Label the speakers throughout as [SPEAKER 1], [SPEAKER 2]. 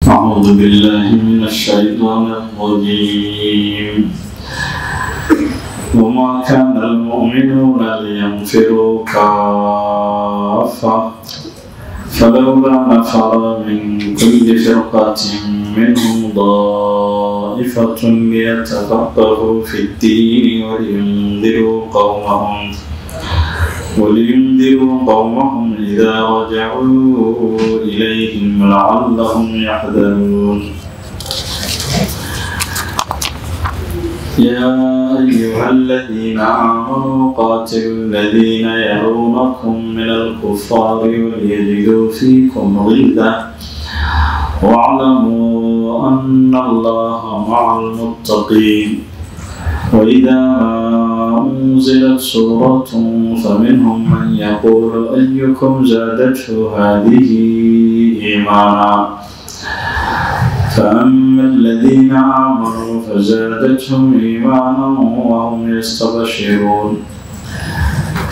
[SPEAKER 1] أعوذ بالله من الشيطان الرجيم. وما كان المؤمنون لينفروا كافة فلولا نفر من كل فرقة منهم طائفة ليتفقهوا في الدين ولينذروا قومهم إذا رجعوا إليهم لعلهم يحذرون. يا أيها الذين آمنوا قاتلوا الذين يلونكم من الكفار وليجدوا فيكم غلظة واعلموا أن الله مع المتقين. وإذا ما أنزلت سورة فمنهم من يقول أيكم زادته هذه إيمانا فأما الذين آمنوا فزادتهم إيمانا وهم يستبشرون.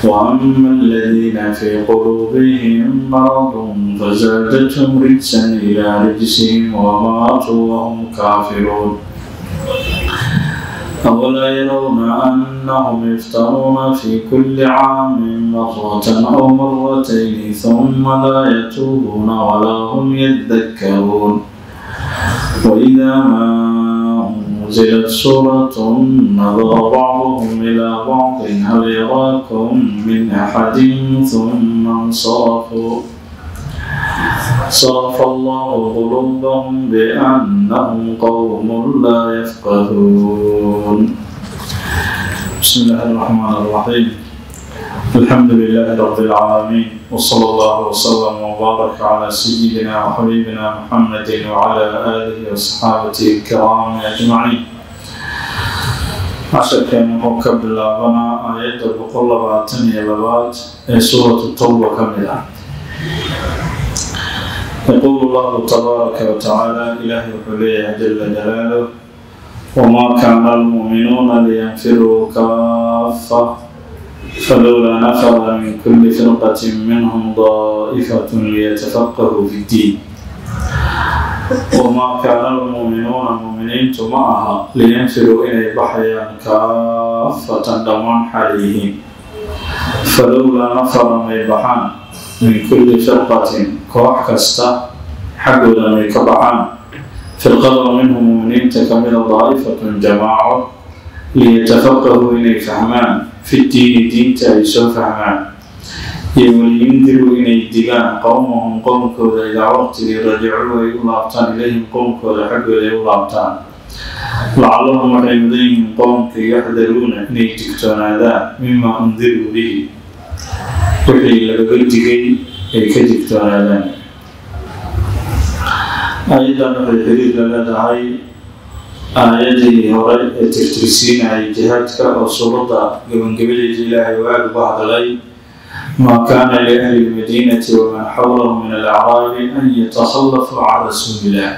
[SPEAKER 1] وأما الذين في قلوبهم مرض فزادتهم رجسا إلى رجسهم وماتوا وهم كافرون. أولا يرون أنهم يفترون في كل عام مرة أو مرتين ثم لا يتوبون ولا هم يذكرون. وإذا ما أنزلت سورة نظر بعضهم إلى بعض هل يراكم من أحد ثم انصرفوا صرف الله قلوبهم بأنهم قوم لا يفقهون. بسم الله الرحمن الرحيم. الحمد لله رب العالمين، وصلى الله وسلم وبارك على سيدنا وحبيبنا محمد وعلى آله وصحابته الكرام أجمعين. casharkeenu wuxuu ka bilaabanaa aayadda 122 ee suuratu Tawba ka mid ah. يقول الله تبارك وتعالى: إلهي وحليه جل جلاله: وما كان المؤمنون لينفروا كافة فلولا نفر من كل فرقة منهم طائفة ليتفقهوا في الدين. وما كان المؤمنون مؤمنين معها لينفروا إلى بحيا كافة دمان حاليهم فلولا نفر من بحان من كل فرقة كوح كستا حقودا من كبحان فرقة منهم مؤمنين تكمل ضائفة جماعة ليتفقهوا إلى فهمان في الدين دين تأيسو فهمان ولينذروا إلى الدقان قومهم قوم كودا إذا وقت رجعوا إلى إليهم قوم كودا حقودا إلى لعلهم وحيمدين قوم كي يحذرون إني تكتون هذا مما أنذروا به wixii lagaga digay ay ka digtoonaadaan. Aayaddan waxay xiriir la leedahay aayadii hore ee tirtirsiinayay jihaadka oo suuradda gabagabadeeda Ilaahay uu aada uga hadlay: ما كان لأهل المدينة ومن حولهم من الأعراب أن يتخلفوا عن رسول الله.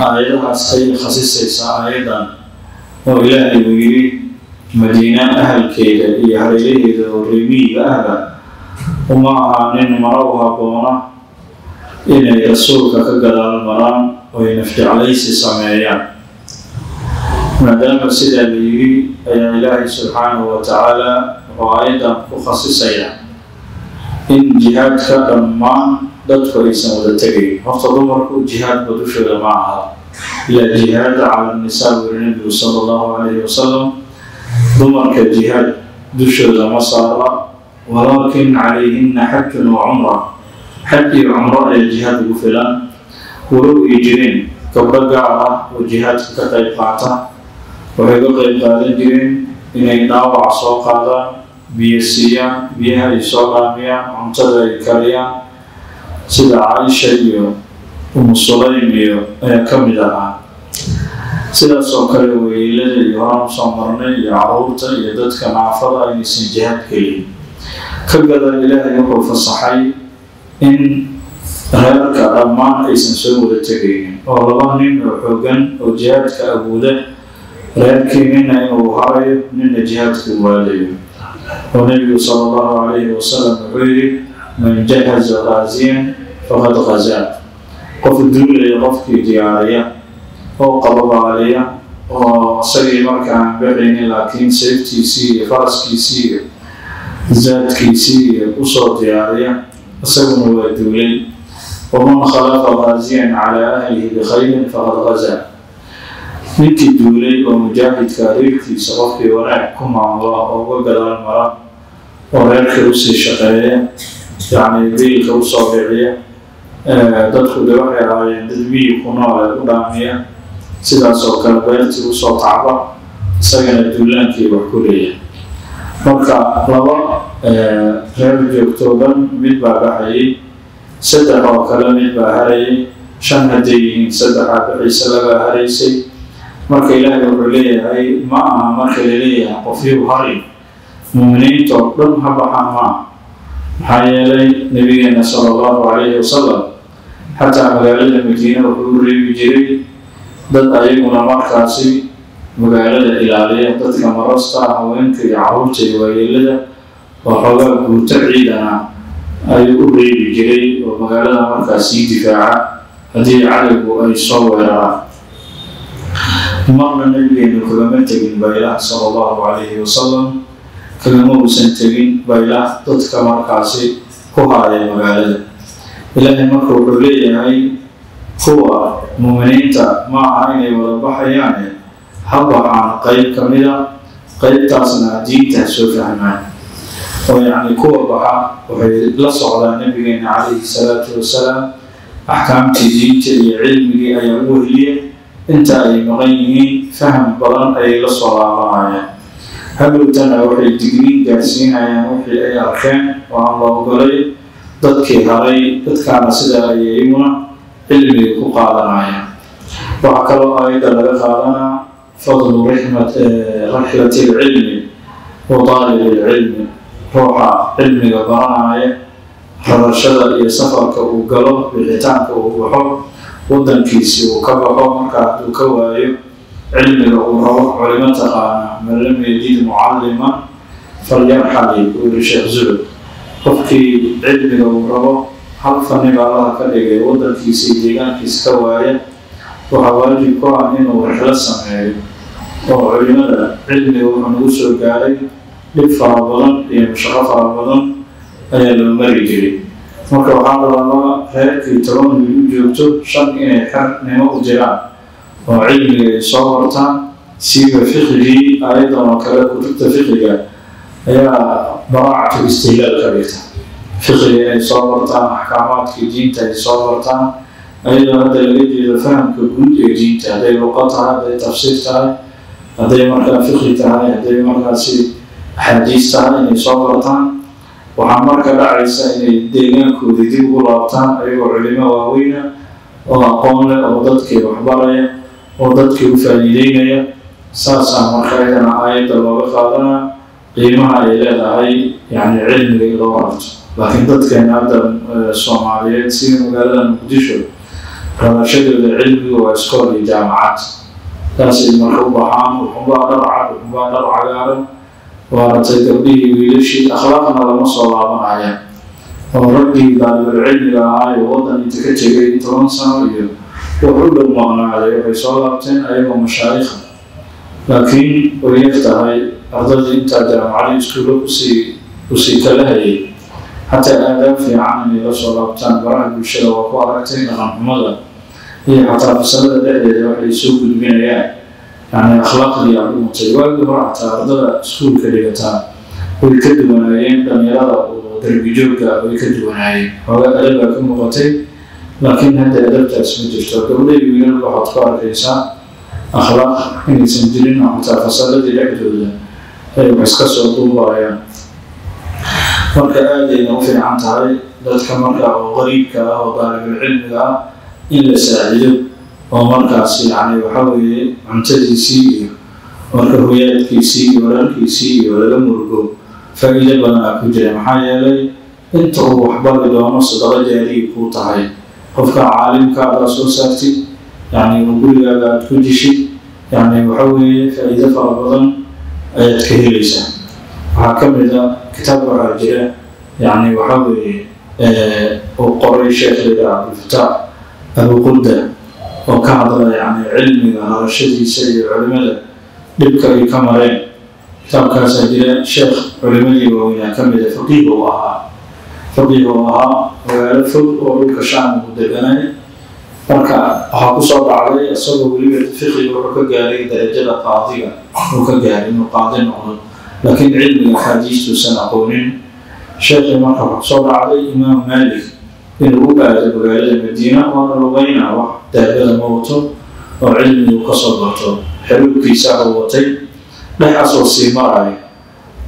[SPEAKER 1] aayadahaas ayay khasisaysaa aayadan oo Ilaahay uu yiri madiina ahalkeeda iyo hareeraheeda oo reemiyiga ahba uma ahaanin maro u habboona inay rasuulka ka gadaal maraan oo ay nafjeclaysi sameeyaan. Maadaama sidaa la yiri ayaa Ilaahay subxaanahu wa tacaala wuxuu aayadan ku khasisayaa in jihaadka dhammaan dadku aysan wada tegayn. Horta dumarku jihaadba dushooda ma aha, ilaa jihaada cala nisaa wuri nabigu sala allahu calayhi wasalam. Dumarka jihaad dushooda ma saara, walaakin calayhina xajun wa cumra, xaj iyo cumro ayaa jihaad ugu filan. Walow ay jireen gabdho gaar ah oo jihaadka ka qayb qaata, waxay uga qayb qaadan jireen inay dhaawac soo qaadaan, biyo siiyaan, biyaha ay soo dhaamiyaan, cuntada ay kariyaan, sida Caaisha iyo Umu Sulaym iyo ayaa ka mid ahaa. Sidaas oo kale weylada iyo horaan usoo marnay iyo caruurta iyo dadka naafada inaysan jihaad gelin. Ka gadaal Ilaahay wuxuu fasaxay in reerka dhammaan aysan soo wada tegaynin, oo laba nin oo xoogan oo jihaadka awooda reerkii nina inuu harayo nina jihaadka u waadayo. Oo nabigu sala allahu calayhi wasalam wuxuu yidhi: man jahaza ghaziyan faqad ghazaa. Qof duulaya qofkii diyaariya oo qababaaliya oo isagii markaan bixaynin, laakiin seeftiisii iyo faraskiisii iyo zaadkiisii iyo usoo diyaariya, isaguna waa duulay. Waman khalafa gaaziyan calaa ahlihi bikhayrin faqad gazaa. Ninkii duulay oo mujaahidka reerkiisa qofkii wanaag ku maamula oo uga gadaal mara oo reerka usii shaqeeya, yacni biilka usoo biciya, dadku de waxay ahaayeen dad miyi ku noole u dhaamiya, sidaas oo kale beertii usoo tacba, isagana duulaankii wax ku leeyahay. Marka laba reer joogtoo dhan mid baa baxayay, saddex oo kale mid baa harayay, shan hadday yihiin saddexaa baxaysa, labaa haraysay. Marka Ilaahay wuxuu leeyahay, ma aha marka laleeyahay qofyuu hari, muuminiintoo dhan ha baxaan maaha. Maxaa yeelay nabigeena sala allahu calayhi wasalam xataa magaalada Madiine wuxuu u reebi jiray dad ayaguna markaasi magaalada ilaaliya, dadka marasta, haweenka iyo caruurta iyo waayeelada, oo xoogaa guuto ciidana ayuu u reebi jiray oo magaalada markaas sii difaaca haddii cadowgu ay soo weeraraan. Marna nabigeenu kagama tegin baylah sala allahu calayhi wasalam, kagama uusan tegin baylah dadka markaasi ku haraya magaalada. Ilaahay marka wuxuu leeyahay kuwa muuminiinta ma aha inay wada baxayaane, ha baxaan qeyb ka mida, qeybtaasna diinta soo fahmaan. Oo yacni kuwa baxa waxay la socdaan nabigeena calayhi salaatu wasalaam, axkaamtii diinta iyo cilmigii ayaa u wehliya. Inta ay maqan yihiin faham badan ayay la soo laabanayaan, hadhowtana waxay digniin gaarsiinayaan wixii ay arkeen oo aan la ogolay dadkii haray, dadkaana sidaa ayay iyaguna cilmiga ku qaadanayaan. Waxaa kaloo aayadda laga qaadanaa fadlu rixlati alcilmi wa taalib alcilmi, ruuxa cilmiga baranaya rarashada iyo safarka uu galo, bixitaanka uu baxo, wadankiisii uu ka baxo. Marka hadduu ka waayo cilmiga uu rabo, culimo taqaana, man lam yajid mucalliman falyarxali, uu yiri Sheekh Zubad, qofkii cilmiga uu rabo hal fani baa Allaha ka dhigay wadankiisa iyo deegaankiisa ka waaya, waxaa waajib ku ah inuu rixlo sameeyo. Oo culimada cilmiga wuxuu nagu soo gaaray dhib fara badan iyo mashaqo fara badan ayaa loo mari jiray. Marka waxaa la rabaa reerkii 10 wiil u joogto, 5 inay xernimo u jiraan oo cilmiga ay soo bartaan, siiba fiqigii. Ayadan oo kale kutubta fiqiga ayaa baraacatu istihlaal ka dhigta, fiqiga inay soo bartaan, axkaamaadkii diinta ay soo bartaan, ayadoo hadda laga jeedo fahamka guud ee diinta, hadday luqo tahay, hadday tafsiir tahay, hadday markaa fiqi tahay, hadday markaasi axaadiis tahay, inay soo bartaan. Waxaa marka dhacaysa inay deegaankoodii dib ugu laabtaan ayagoo culimo waaweyna oo aqoon leh oo dadkii waxbaraya oo dadkii u faa'iideynaya. Saasaa marka iyadana aayadda looga qaadanaa qiimaha ay leedahay yacni cilmiga in loo arto. Laakiin dadkeena hadda Soomaaliyeed, sida magaalada Muqdisho, rarashadooda cilmiga waa iskool iyo jaamacad, taasay marka u baxaan. Wuxunbaa dhar cad, wuxunbaa dhar cagaaran, waaratay gabdhihii wiilashii, akhlaaqna lama soo laabanayaan. Oo raggii daalibul cilmiga ahaa iyo waddan inta ka tegay 10 sano iyo wax u dhow maqnaaday, waxay soo laabteen ayagoo mashaayikha, laakiin way yar tahay ardadii intaa jaamacadii iskuulo kusii kala hayay xataa aadaab fiican inay la soo laabtaan. Baraha bulshada waa ku aragtay dhaqan xumada iyo xataa fasalada dhexdeeda waxay soo gudbinayaan, yani akhlaaqdii aa dhumatay. Waagii hore xataa ardada iskuulka dhigataa way ka duwanaayeen dhalinyarada oo darbi joogga, way ka duwanaayeen, xoogaa adabaa ka muuqatay, laakiin hadda adabtaas ma jirto. Gabdhahi wiilal waxaad ku arkaysaa akhlaaq inaysan jirin oo xataa fasaladii dhexdooda ay wax iska soo duubayaan. Marka aadayna u fiican tahay dadka marka oo qariibka ah oo daalibulcilmiga ah in la saacido, oo markaas yacni waxa weeye cuntadiisii iyo marka hoyaadkiisii iyo walaalkiisii iyo laga murugo, faa'iido badan aa ku jira. Maxaa yeelay inta uu waxbari doono sadaqo jaariya kuu tahay. Qofka caalimka adaa soo saartid, yacni gurigaaga aad ku dishid, yacni waxa weeye faa'iido fara badan ayaad ka helaysaa. Waxaa ka mid a kitaab waxaa jira, yacni waxa weeye uu qoray sheekh layidhaha Cabdilfataax Abu Qudda oo ka hadla yani cilmiga hadashadiisa iyo culimada dhibka ay ka mareen. Kitaabkaasaa jira. Sheekh culimadii waaweynaa ka mida, faqiih uu ahaa, faqiih uu ahaa, magaalo fog oo dhulka Shaam uu deganay. Marka waxaa kusoo dhacday isagoo weliba fiqiga wuxuu ka gaaray darajada qaadiga uu ka gaaray, inuu qaadi noqdo, laakiin cilmiga axaadiistuusan aqoonin sheekhii. Marka waxaa kusoo dhacday Imaam Maalik inuu u aado magaalada Madiina, waana lugayna, wax daabada ma wato oo cilmigu kasoo barto, xeruubkiisa uu watay. Dhexaasoo sii maraya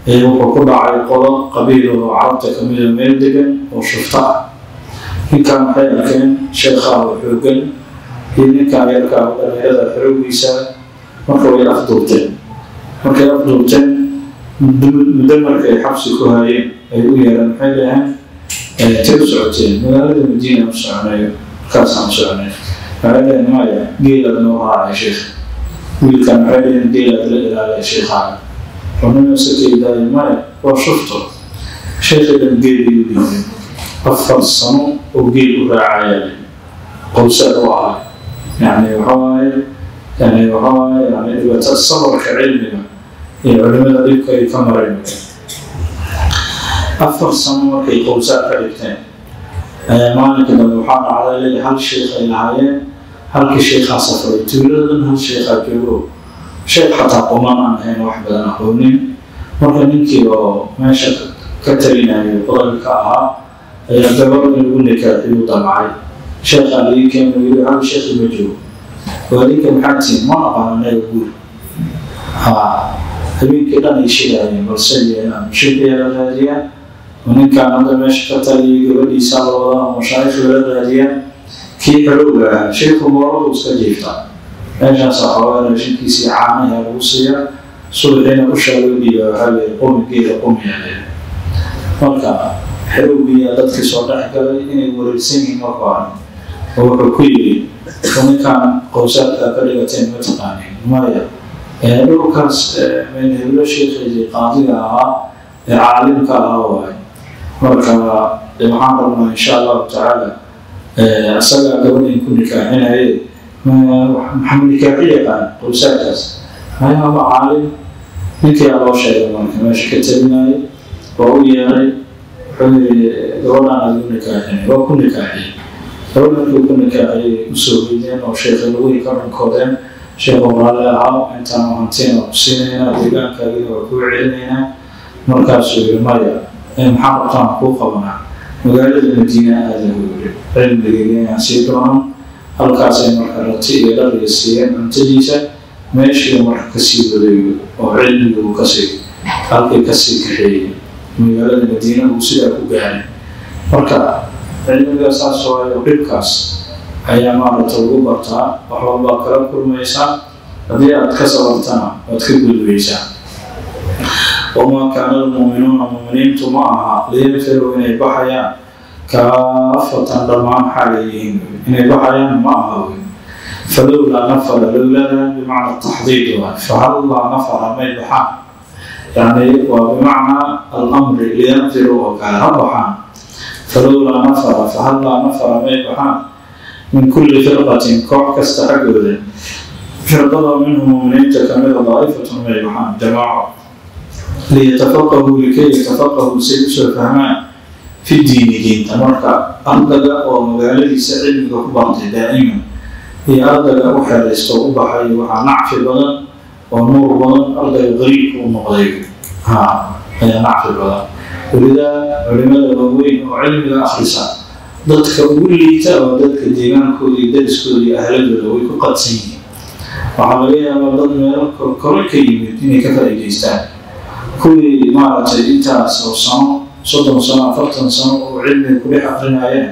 [SPEAKER 1] ee wuxuu ku dhacay qolo qabiil oo Carabta kamida meel degan oo shufto ah. Ninkan waxay arkeen sheekhaa oo xoogan iyo ninkan yarkaa oo dhalinyarada xerowgiisa. Marka way afduubteen. Markay afduubteen muddo, markay xabsi ku hayeen, ay u yeereen, maxay dhaheen: "Intee u socoteen?" "Magaalada Madiina u soconayo, markaasaan u soconay." Waxay dhaheen: "Maya, geelaad noo raacay sheekh wiilkan." Waxay dhaheen: "Geelaad la ilaalaya sheekhaga xunina sakaydaay." "Maya, waa shufto." Sheekhidan geelii u dhiibay. 4 sano oo geel u raacaya qowsaar u ahaa. Yani waxawaaye, yani waxawaaye, yani dhibaato sabarka cilmiga iyo culimada dhibka ay ka mareen. 4 sano markay qowsaar ka dhigteen, maalinka dambe waxaa dhacday leeyahay hal sheekh ay lahaayeen, halkii sheekhaa safray. Tuulada dhan hal sheekhaa joogo, sheekh xataa quman aan ahayn, wax badan aqoonin. Marka ninkii oo meesha ka talinayay, qodobi ka ahaa, ayaa gabar in lagu nikaaxiyu damcay. Sheekhaa lii keeno, yiri: "Hal sheekhi ma joogo, waa idinka maxaa tihiin?" "Ma aqaan anaga guur." Ha habeenkii dhan ay shidaayeen, balse yeelaan sheekayaa la raadiyaa oo ninkaan hadda meesha ka taliyay gabadhiisaa la wadaa oo mashaayikh lala raadiyaa. Kii xerowga ahaa, sheekhu mooradu iska jiiftaa, meeshaasa xoogaa raashinkiisii caanaha lagu siiyaa, subaxiina ushaa loo dhiibaa, waxaa leeyahay: "Qumi geela, qumiyaa." Leeyahay marka xerowgiiyaa dadkii soo dhex galay inay wareersan yihiin marka hore, oo wuxuu ku yidhi: "Ninkaan qowsaarkaa ka dhigateen ma taqaanin?" "Maya." "Dhulkaas meelheblo sheekhaydii qaadiga ahaa ee caalimka ahaa waay. Marka waxaan rabnaa insha Allahu tacaala isagaa gabadhin ku nikaaxinaye." "Maxaa nikaaxi yaqaan qowsaarkaas?" "Maya, waa caalim." Ninkii aa loo sheegay marka meesha ka talinayay, waa u yeeray, wuxuu yiri: "Gabadhaan adigu nikaaxinay." Waa ku nikaaxiyey gabadh. Markii ku nikaaxiyey, usoo weydeen oo sheekhay lugihii ka dhunkoodeen: "Sheekhu, raalli ahaa, intaan hantina ku siinaynaa, deegaankaagina waa kuu celinaynaa." Markaasuu yiri: "Maya, maxaa rabtaan kuu qabanaa?" "Magaalada Madiina aada," buu yiri, "cilmigayga inaan sii doono." Halkaasay marka rati iyo dhariga siiyeen, cuntadiisa meeshii marka kasii waday oo cilmiga uu kasii halkay kasii kaxeeyey magaalada Madiina uu sidaa ku gaaray. Marka cilmiga saas waayo, dhibkaas ayaa maaragta lagu bartaa. Wax walbaa kala kulmaysaa, haddii aad ka sabartana waad ka gudbaysaa. Wamaa kaana almuuminuuna, muuminiintu ma aha, liyanfiruu, inay baxayaan, kaafatan, dhammaan xaalay yihiin inay baxayaan ma aha wey. Falowlaa nafara, lowlada bimacna taxdiid waay. Fahallaa nafara, may baxaan, yani waa bimacnaa alamri, liyanfiruu oo kale, ha baxaan. Falowlaa nafara, fahallaa nafara, may baxaan, min kulli firqatin, koox kasta xaggooda, firqada, minhum, muminiinta kamida, daa'ifatun, may baxaan jamaaco, liyatafaqahuu, likay yatafaqahuu, say usoo fahmaan, fi diini, diinta. Marka ardayga oo magaaladiisa cilmiga ku bartay daa'iman iyo ardayga u xeeraysto u baxay, waxaa nacfi badan oo nuur badan ardayga qariibka u noqday, ha, ayaa nacfi badan. Welidaa culimada waaweyn oo cilmiga akhrisa, dadka ugu liita oo dadka deegaankooda iyo dariskooda iyo ahladooda way ku qadsan yihiin. Waxaa laga yaabaa dad meelo kore ka yimid inay ka faa'iidaystaan, kuwii maaragtay intaas oo sano, 30 sano, 40 sano oo cilmiga ku dhex akrinayeen,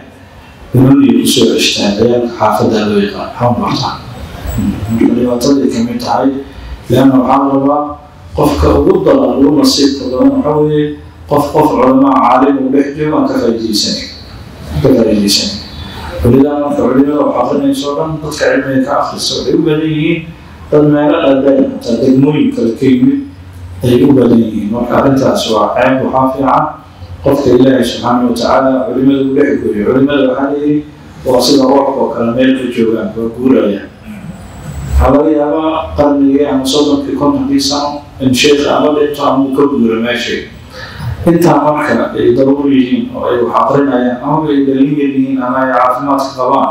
[SPEAKER 1] banooniay kusoo ceshtaan, ciyaalka xaafadda loo yaqaan xawn bartaan. Marka dhibaataday kamid tahay, leanna waxaa la rabaa qofka ugu daran, ugu nasiibka badan, waxaa weeye qof culamaa caalim uu dhex joogo aan ka faa'iidaysanin, ka faa'iidaysanin. Walidaa marka culimada wax akrinayso o dhan, dadka cilmiga ka akhrista waxay u badan yihiin dad meelo dhaadheer, hataa degmooyin kale ka yimid ay u badan yihiin. Marka arrintaas waa ceeb. Waxaa fiican qofka Ilaahay subxaana watacaala culimada u dhex gooyo. Culimada waxaa layidhi Waa sida roobka oo kale, meel ma joogaan, waa guurayaan. Waxaa laga yaabaa qarnigii ama 30kii 50kii sano in sheekha ama dhinto ama uu ka guuro meeshay. Intaa marka ay daruur yihiin oo ay wax aqrinayaan, amaba ay dhalinyar yihiin, ama ay caafimaadka qabaan,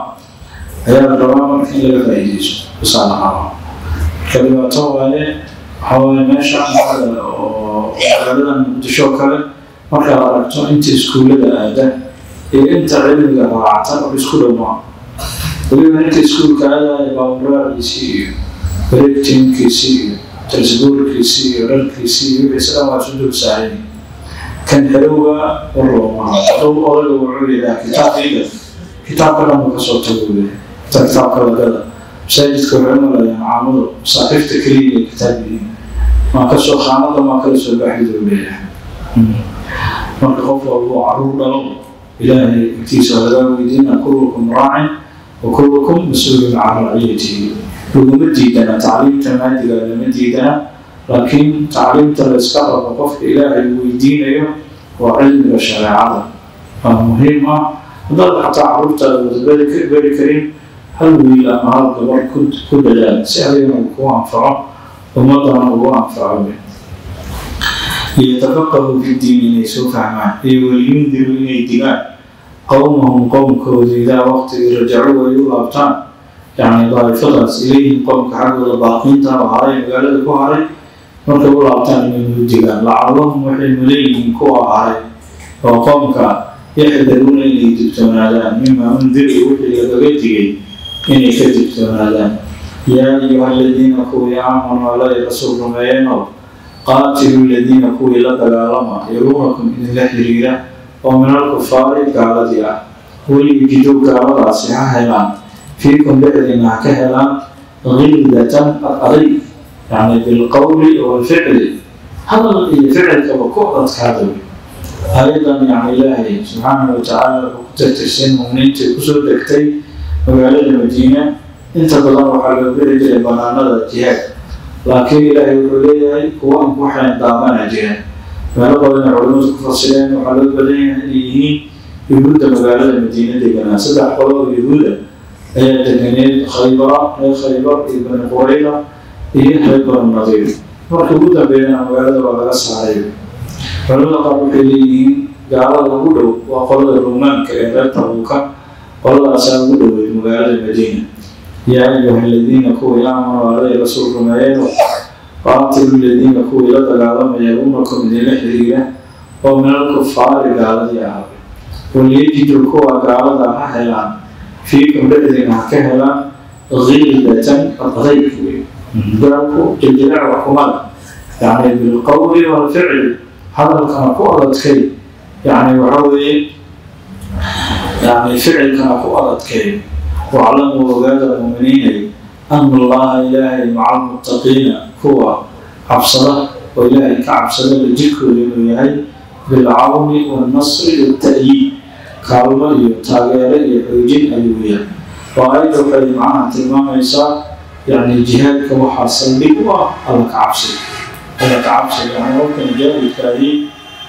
[SPEAKER 1] ayaa la rabaa marka in laga faa'iideysto tusaale ahaan. Marka dhibaato waaye. Waxaa waaye meesha oo magaalada Muqdisho oo kale, markaad aragto inta iskuullada aada iyo inta cilmiga raacata oo isku dhow maa. Weliba ninka iskuulka aadaya baaburaaciisii iyo bareegtiinkiisii iyo tarsbuurkiisii iyo dharkiisii iyo wixiisa dhan waa isu dul saaran. Kan xerowga war loomaha hadduu odayga wuxuu yidhaha kitaabkayga, kitaabka dhan uu kasoo tago leeyahay, inta kitaabka lagada masaajidka. Waxay u malayaan caamadu masaaxiifta keliya inay kitaab yihiin. Maa kasoo khaanada maa kala soo baxid uu leeyahay. Marka qof walbo caruur dhalo, Ilaahay agtiisa lagaa weydiina. Kullukum raacin wa kullukum mas-uulun can raciyatihi. Laguma diidana tacliimta maadiga, lama diidana, laakiin tacliimta la iska rabo qofka Ilaahay weydiinayo waa cilmiga shareecada, waa muhiim ah. Haddaad xataa caruurtaada wada beri karin, hal wiil ama hal gabar ku dadaal si adigana uu kugu anfaco, ummadana ugu anfaco. Liyatafaqahuu fi diin, inay soo fahmaan, iyo waliyundiruu, inay digaan, qowmahum, qowmkooda, idaa waqtigii rajacuu, ay u laabtaan, yacni daa'ifadaas, ilayhim, qowmka xaggooda, baaqiinta oo haray, magaalada ku haray, markay u laabtaan inay u digaan. Lacallahum, waxay mudan yihiin kuwa haray oo qowmka, yaxdaruuna, inay digtoonaadaan, mima undiruu, wixii lagaga digay inay ka digtoonaadaan. Yaa ayuha aladiina, kuwii, aamanuu, alla rasuul rumeeyeenoo, qaatiluu ladiina, kuwii la dagaalama, yaluunakum, idinla xiriira, oo min alkufaari, gaaladii ah. Waliyujiduu, gaaladaasi ha helaan, fiikum, dhexdiina ha ka helaan, gildatan, adayg, yacni bilqowli walficli, hadal iyo ficilkaba ku adkaada wey. Ayadan yacni Ilaahay subxaanahu watacaala wuxuu ku tirtirsin muminiintii kusoo degtay magaalada Madiina. Inta badan waxaa loo bixi jiray banaanada jihaad, laakiin Ilaahay wuxuu leeyahay kuwa aan ku xeendaabanaa jira. Meelo badan ay culimadu ku fasireen, waxaa loo badan yahay inay yihiin yuhuudda magaalada Madiina deganaa. Saddex qolo oo yuhuuda ayaa deganeed Khaybara, reer Khaybar iyo Bani Qurayda iyo reer Banu Nadiir. Marka ugu dambeeyana magaalada waa laga saaray. Culimada qaar waxay leeyihiin gaalada ugu dhow waa qolada Ruumaanka ee reer Tabuuka, qoladaasaa ugu dhoweyd magaalada Madiina. Yaa ayuha aladiina, kuwii, aamanuu, alla rasuul rumeeyeen, qaatilu ladiina, kuwii la dagaalamaya, yaluunakum, idinla xiriira, oo min alkufaari, gaaladii ahaaday. Waliyajiduu, kuwa gaalada ha helaan, fiikum, dhexdiina ha ka helaan, gildatan, adayg wey. Gaalku jiljilac wax kumale, yacni bilqowli walficli, hadalkana ku adadkay, yacni waxa weeye, yacni ficilkana ku adadkay. Waclamuu, ogaada muuminiinay, ana Allaha, Ilaahay, maca almuttaqiina, kuwa cabsada oo Ilaahay ka cabsada la jirkooda inuu yahay, bilcawni waalnasri waalta'yiid, kaalmo iyo taageero iyo xoojin ayuu yahay. Oo ayadda waxay macnaha tilmaamaysaa, yacni jihaadka waxaa saldhig u ah alla ka cabsiga. Alla ka cabsiga, yacni qofka mujaahidkaahi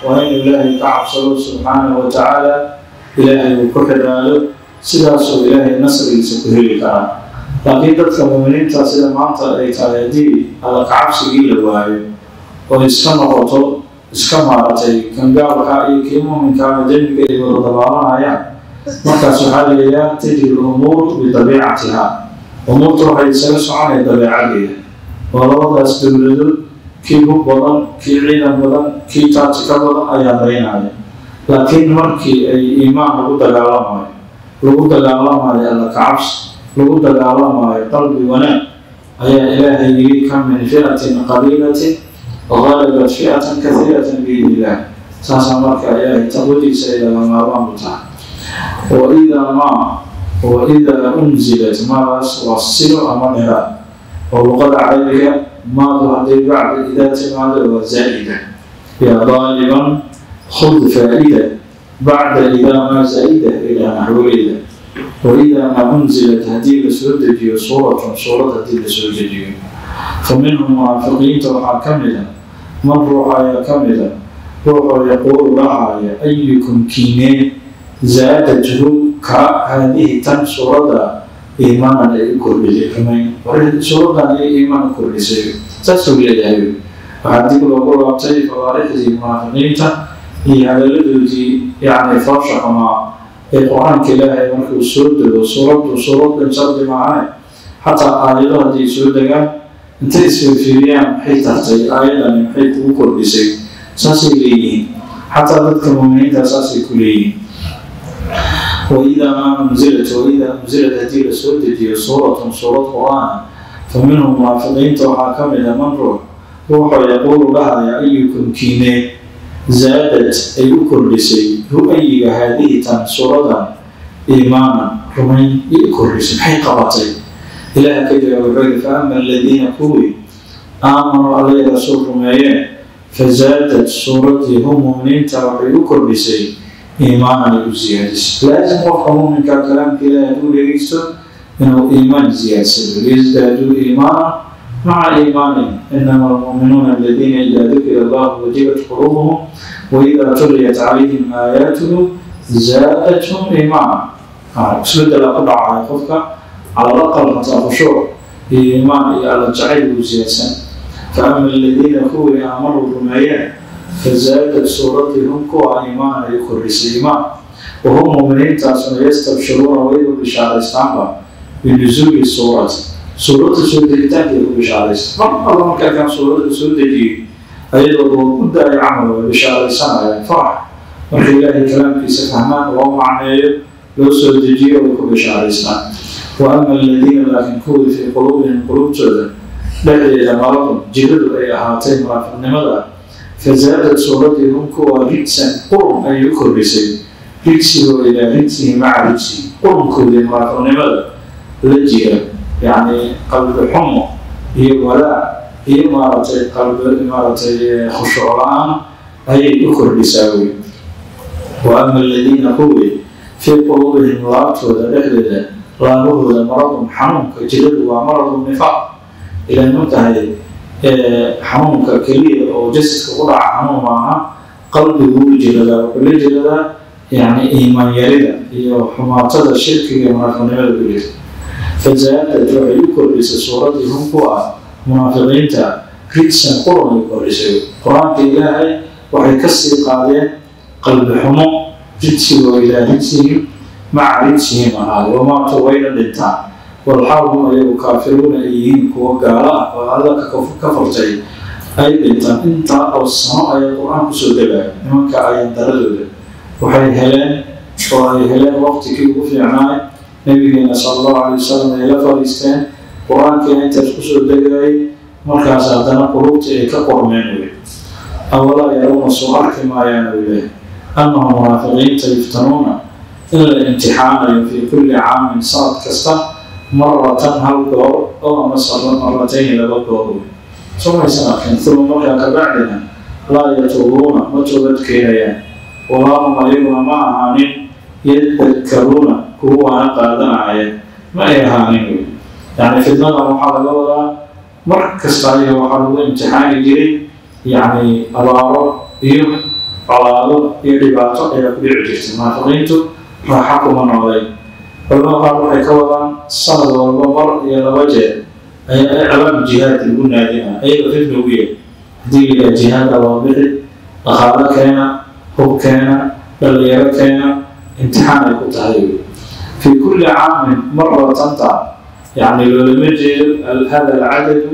[SPEAKER 1] waa inuu Ilaahay ka cabsado subxaanahu wa tacaala, Ilaahay uu ku xidhaado, sidaasuu Ilaahay nasrigiisa ku heli karaa. Laakiin dadka muuminiinta, sida maanta ay tahay, haddii alla ka cabsigii la waayo oo iska noqoto iska maaratay kan gaalka iyo kii muuminkaaba dembiga ay wada dabaalanayaan, markaas waxaa leeyaha tajri lumuuru bidabiicatiha, umuurta waxay isaga soconaya dabeecadeeda. Oo labadaas dowladood kii hub badan, kii ciidan badan, kii taatika badan ayaa daynaya. Laakiin markii ay iimaan lagu dagaalamayo, lagu dagaalamayo alla kacabsi, lagu dagaalamayo qalbi wanaag, ayaa Ilaahay yiri: kam min fi'atin qaliilatin galabat fi'atan kahiiratan biidni illah. Saasaa marka Ilaahay taqwadiisa ay laga maarmaan u tahay. Waidaa maa, waidaa unzilat, maadaas waa silo ama dheeraad oo luqada carabiga maadu hadday bacda idaa timaado waa zaa'ida. Yaa daaliban khud faa'ida bacda idaa maa zaa'ida ilaa naxweyda. Waidaa maa unzilat, haddii la soo dejiyo, suuratun, suurad haddii la soo dejiyo, fa minhum, munaafiqiinta waxaa ka mida, man, ruux ayaa ka mida, ruuxoo yaquulu, dhahaya, ayukum, kiinee, zaadathu Ka haadihi tan suuradda iimaanan ay u kordhisay rumayn, suuraddan ay iimaan u kordhisay, saasuu leeyahay. Waxaa dib loogu laabtay fawaarixdii munaafiqiinta iyo hadalladoodii, yacni foosha xumaa ee Qur-aanka Ilaahay markuu soo dego. Suuraddu suuraddan shardi maahane, xataa aayado hadday soo degaan, intay isfiirfiiriyaan, maxay tartay aayadani, maxay kugu kordhisay, saasay leeyihiin. Xataa dadka muuminiinta saasay ku leeyihiin. Waidaa maa unzilat, waidaa unzilat, haddii la soo dejiyo suuratun suurad Qur-aan, fa minhum munaafiqiinta waxaa ka mid a man ruux, ruuxoo yaquulu dhahaya: ayukum kiine zaadad ay u kordhisay hu ayiga haadihi tan suuradan iimaanan rumayn ay u kordhisay, maxay qabatay? Ilaah ka jawaab, wuxuu yihi: fa ama aladiina kuwii aamanuu Alla rasuul rumeeyeen, fazaadad suuradii hum muuminiinta waxay u kordhisay iimaanan, ay u siyaadisay. Laasim qofka muuminka kalaamka Ilahi hadduu dhegeysto inuu iimaan siyaadsado, liyasdaaduu iimaanan maca iimaanihim. Inama almu'minuuna aladiina idaa dukira Allahu wajilat quluubuhum waidaa tuliyat calayhim aayaatuhu zaadathum iimaana. Isbedela ku dhacaya qofka, cala alaqal hataa khushuuc iyo iimaan iyo Alla jacayl buu siyaadsan. Fa ama aladiina kuwii aamanuu rumeeyeen, fazaadad suuradii hum kuwa iimaanan ay u kordhisay iimaan, wahum muuminiintaasuna yastabshiruuna way u bishaaraystaanba binusuuli suurati, suuradda soo degitaankeeda ku bishaaraysta. Mar alla markaa kan suuradda soo dejiyey ayadoo loo u daayo camal, way bishaaraysanayaan, farax. Marka Ilaahay kalaamkiisa fahmaan, loo macneeyo, loo soo dejiyo, way ku bishaaraystaan. Wa ama aladiina laakiin kuwii fii quluubihim quluubtooda dhexdeeda maradun jiradu ay ahaatay munaafiqnimada, fazaadad suuradii hum kuwa rijsan qurun ayay u kordhisay, rijsigoo ilaa rijsihi maca rijsihi, qurunkoodii munaafiqnimada la jira, yacni qalbi xumo iyo walaac iyo maaragtay qalbi maaragtay khushuuc la-aan ayay u kordhisaa wey. Wa ama aladiina kuwii fii quluubihim laabtooda dhexdeeda, laabahooda maradun xanuunka jiradu waa maradu nifaaq. Ilaan mogtahay xanuunka keliya oo jasadka ku dhaca xanuun maaha, qalbigu wuu jiradaa, wuxuu la jiradaa yacni iimaan yarida iyo xumaatada shirkiga munaafiqnimada ku jirta. Fazaadad waxay u kordhisay suuradii hum ku ah munaafiqiinta rijsan qurun ay kordhisay. Qur-aanka Ilaahay waxay kasii qaadeen qalbi xumo, rijsigoo ilaa rijsihim maca rijsihim ahaaday. Wamaatu wayna dhintaan walxaal hum ayagu kaafiruuna ay yihiin kuwo gaalo ah oo Alla ka furtay ay dhintaan. Intaa oo sano ayaa Qur-aan kusoo degaya, nimanka ayaan daradooda waxay heleen oo ay heleen waqtigii ugu fiicnaay. Nabigeena sala Allahu calay wasalam ay la fadhiisteen, Qur-aankiina intaas kusoo degayay, markaas haddana qulubtii ay ka qormeen wey. Awalaa yaruuna soo arki maayaan uu leeyahay annahum munaafiqiinta yuftanuuna in la imtixaanayo fii kulli caamin sanad kasta maratan hal goor oo amase maratayni laba goor wey? Soo maysan arkin? Uma markaa kabacdina laa yatuubuuna ma toobad keenayaan, walaa hum ayaguna ma ahaanin yadakkaruuna kuwaana qaadanaya ma ay ahaanin wey. Yacni fitnadan waxaa laga wadaa mar kasta ayaga waxaa lagu imtixaani jiray, yacni abaaro iyo colaado iyo dhibaato ayaa ku dhici jirtay. Munaafiqiintu raaxa kuma noolay. Culamada qaar waxay ka wadaan sanad walba mar iyo laba jeer ayaa iclaam jihaad lagu naadina, ayaga fitna ugu yahay. Haddii la yidhaha jihaada loo bixi, dhaqaalo keena, hub keena, dhalinyaro keena, imtixaan ay ku tahay wey. Fii kulli caamin maratanta yacni loolama jeedo, hada alcadadu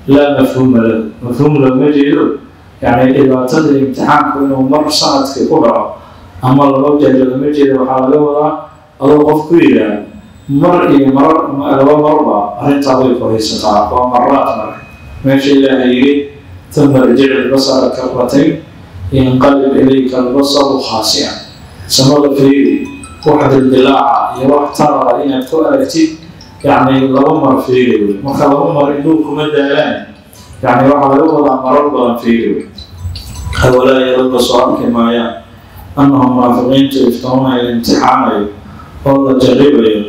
[SPEAKER 1] laa mafhuuma lahu, mafhuum looma jeedo. Yacni dhibaatada imtixaanku inuu mar sanadkii ku dhaco ama laba jeer loolama jeedo. Waxaa laga wadaa adoo qof ku yidhaah mar iyo marar laba marba arrintaa way ku haysataa, waa maraat. Marka meesha Ilaahay yidhi: uma irjic albasara karratayn yanqalib ilayka albasaru khaasi'an, samada fiiri, wax dildilaaca iyo wax tarara inaad ku aragtid, yacni laba mar fiiri wey. Marka laba mar indhuhu kuma daalaan, yacni waxaa laga wadaa marar badan fiiri wey. Awalaa yaruuna soo arki maayaan annahum munaafiqiintu yuftanuuna la imtixaanayo oo la jarribayo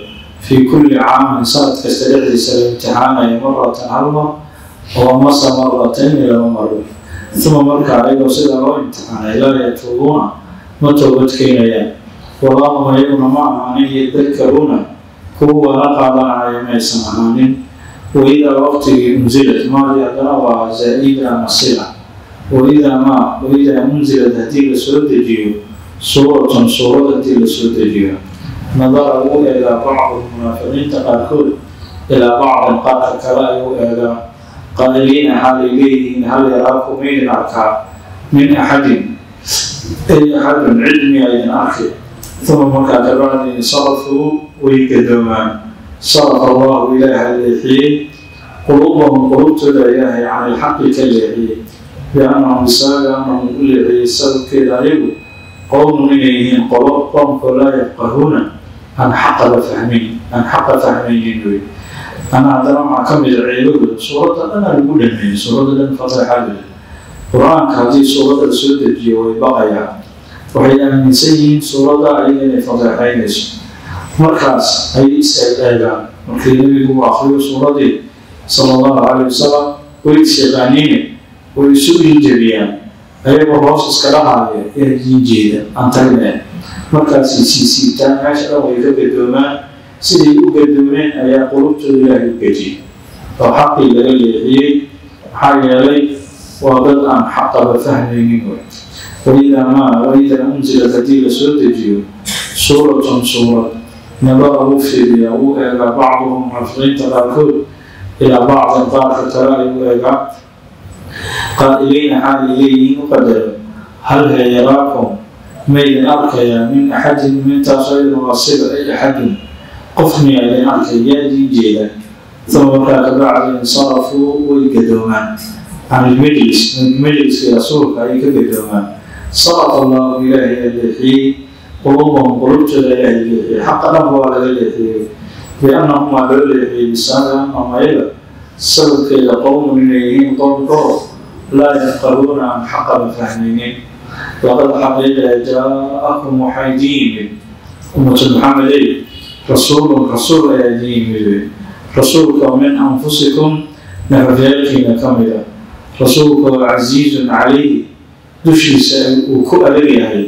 [SPEAKER 1] fii kulli caamin sanad kasta dhexdiisa la imtixaanayo maratan hal mar oo amase maratayni laba mar. Uma markaa ayagoo sidaa loo imtixaanay laa yatuubuuna ma toobad keenayaan. Walaahum ayaguna ma ahaanin yadakaruuna kuwa la qaadanaya maysan ahaanin. Waidaa waqtigii unzilad maadi haddana waa zaa-ida masila. Waidaa maa waidaa unzilad haddii lasoo dejiyo suuratun suurad haddii lasoo dejiyo nadara wuu eegaa bacdu munaafiqiinta qaarkood ilaa bacdin qaarka kale ayuu eegaa qaa'iliina xaalay leeyihiin hal yaraakum maydin arkaa min axadin ay axadun cid miyaa idin arki. Uma markaa kabacdi insarafuu way gadoomaan. Sarafa allahu ilaaha leexiyey quluubahum quluubtooda ilaahay can ilxaqi ka leexiyey biannahum bisababi annahum u leexiyey sababkeeda ayagu qowmun inay yihiin qolo qoomkoo laa yafqahuuna aan xaqaba fahmayn aan xaqa fahmaynin wey. Ana haddana waxaa ka mida ceebahooda suuradda dhan aa lagu dhameeyey suuradda dhan fateexadeeda. Qur-aanka haddii suuradda la soo dejiyo way baqayaan, waxay aaminsan yihiin suuradda ayaga inay fateexaynayso. Markaas ayay is eeg-eegaan markii nebigu uu akriyo suuraddii sala allahu calayh wasalam way is yaqaaniine way isu injabiyaan ayagoo hoos iska dhahaaya yaa idiin jeeda aan tagne. Markaasay siisiibtaan meesha dhan way ka gadoomaan. Siday u gadoomeen ayaa qulubtooda ilaahay u gejiyey oo xaqii laga leexiyey. Maxaa yeelay waa dad aan xaqaba fahmaynin wey. Waidaa maa waidaa unzilad haddii lasoo dejiyo suuratun suurad nadara wuu fiiriyaa wuu eegaa bacduhum munaafiqiinta qaarkood ilaa bacdin qaarka kale ayuu eegaa qaa'iliina xaalay leeyihiin u qadaro hal he yaraakum maydin arkayaa min axadin mintaasoo idin waa sida ay axadun qof miyaa idin arkay yaa idiin jeeda. Uma markaa kabacdi insarafuu way gadoomaan can ilmajlis majliskii rasuulka ayay ka gadoomaan. Sarafa allahu ilaahay aa leexiyey quluubahum quluubtooda ilaahay leexiyey xaqa dhanba waa laga leexiyey biannahum waa loo leexiyey bisababi annahum ayaga sababkeeda qowmun inay yihiin qowmkoo laa yafqahuuna aan xaqaba fahmaynin. Laqad xaqiiqa jaa-akum waxaa idiin yimid ummatu maxamedey rasuulun rasuul ayaa idiin yimid wey. Rasuulka oo min anfusikum nafafyaalkiina ka mid ah rasuulka oo casiizun calayhi dushiisa uu ku adag yahay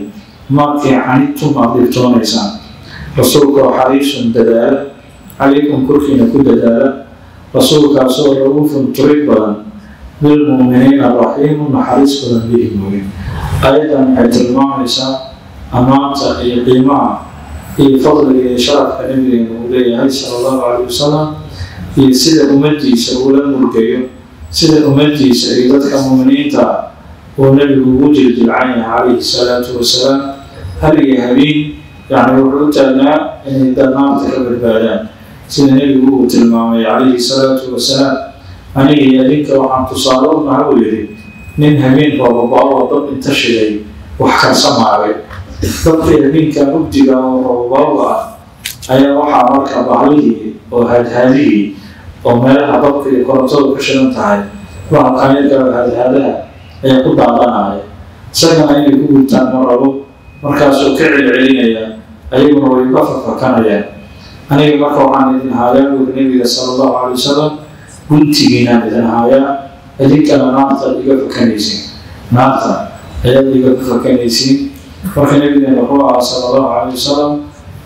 [SPEAKER 1] maakii canidtum aada dhibtoonaysaan. Rasuulka oo xariisun dadaala calaykum korkiina ku dadaala. Rasuulkaasoo ra-uufun turid badan bilmu'miniina raxiimun naxariis badan bihim wey. Aayaddan waxay tilmaamaysaa ammaanta iyo qiimaha iyo fadliga iyo sharafka nabigeena uu leeyahay sala allahu calayh wasalam iyo sida ummaddiisa uula murgayo, sida ummaddiisa iyo dadka mu'miniinta uu nabigu ugu jiljilcan yahay calayhi salaatu wasalaam. Hal iyo habeen yacni wuxuu u taagnaa inay dad naarta ka badbaadaan sida nebigu uu tilmaamay calayhi salaatu wasalaam. Aniga iyo adinka waxaan tusaale u naha buu yidhi nin habeen roobabaawo dab inta shiday wax karsamaagay. Dabkii habeenka mugdiga oo roobabaawa ah ayaa waxaa marka bahlihii oo haadhaadihii oo meelaha dabka iyo korontadu ka shidan tahay bahalkan yarka haadhaadaha ayaa ku daadanaya. Isagana inay ku gubtaan ma rabo, markaasuu ka celcelinaya ayaguna way uga fafakanayaan. Aniga marka waxaan idin haayaa buuri nebiga sala allahu calay wasalam guntigiinaan idin haayaa, idinkana naartaad iga fakanaysiin, naarta ayaad iga fakanaysiin. Marka nabigeena wuxuu ahaa sala allahu calayh wasalam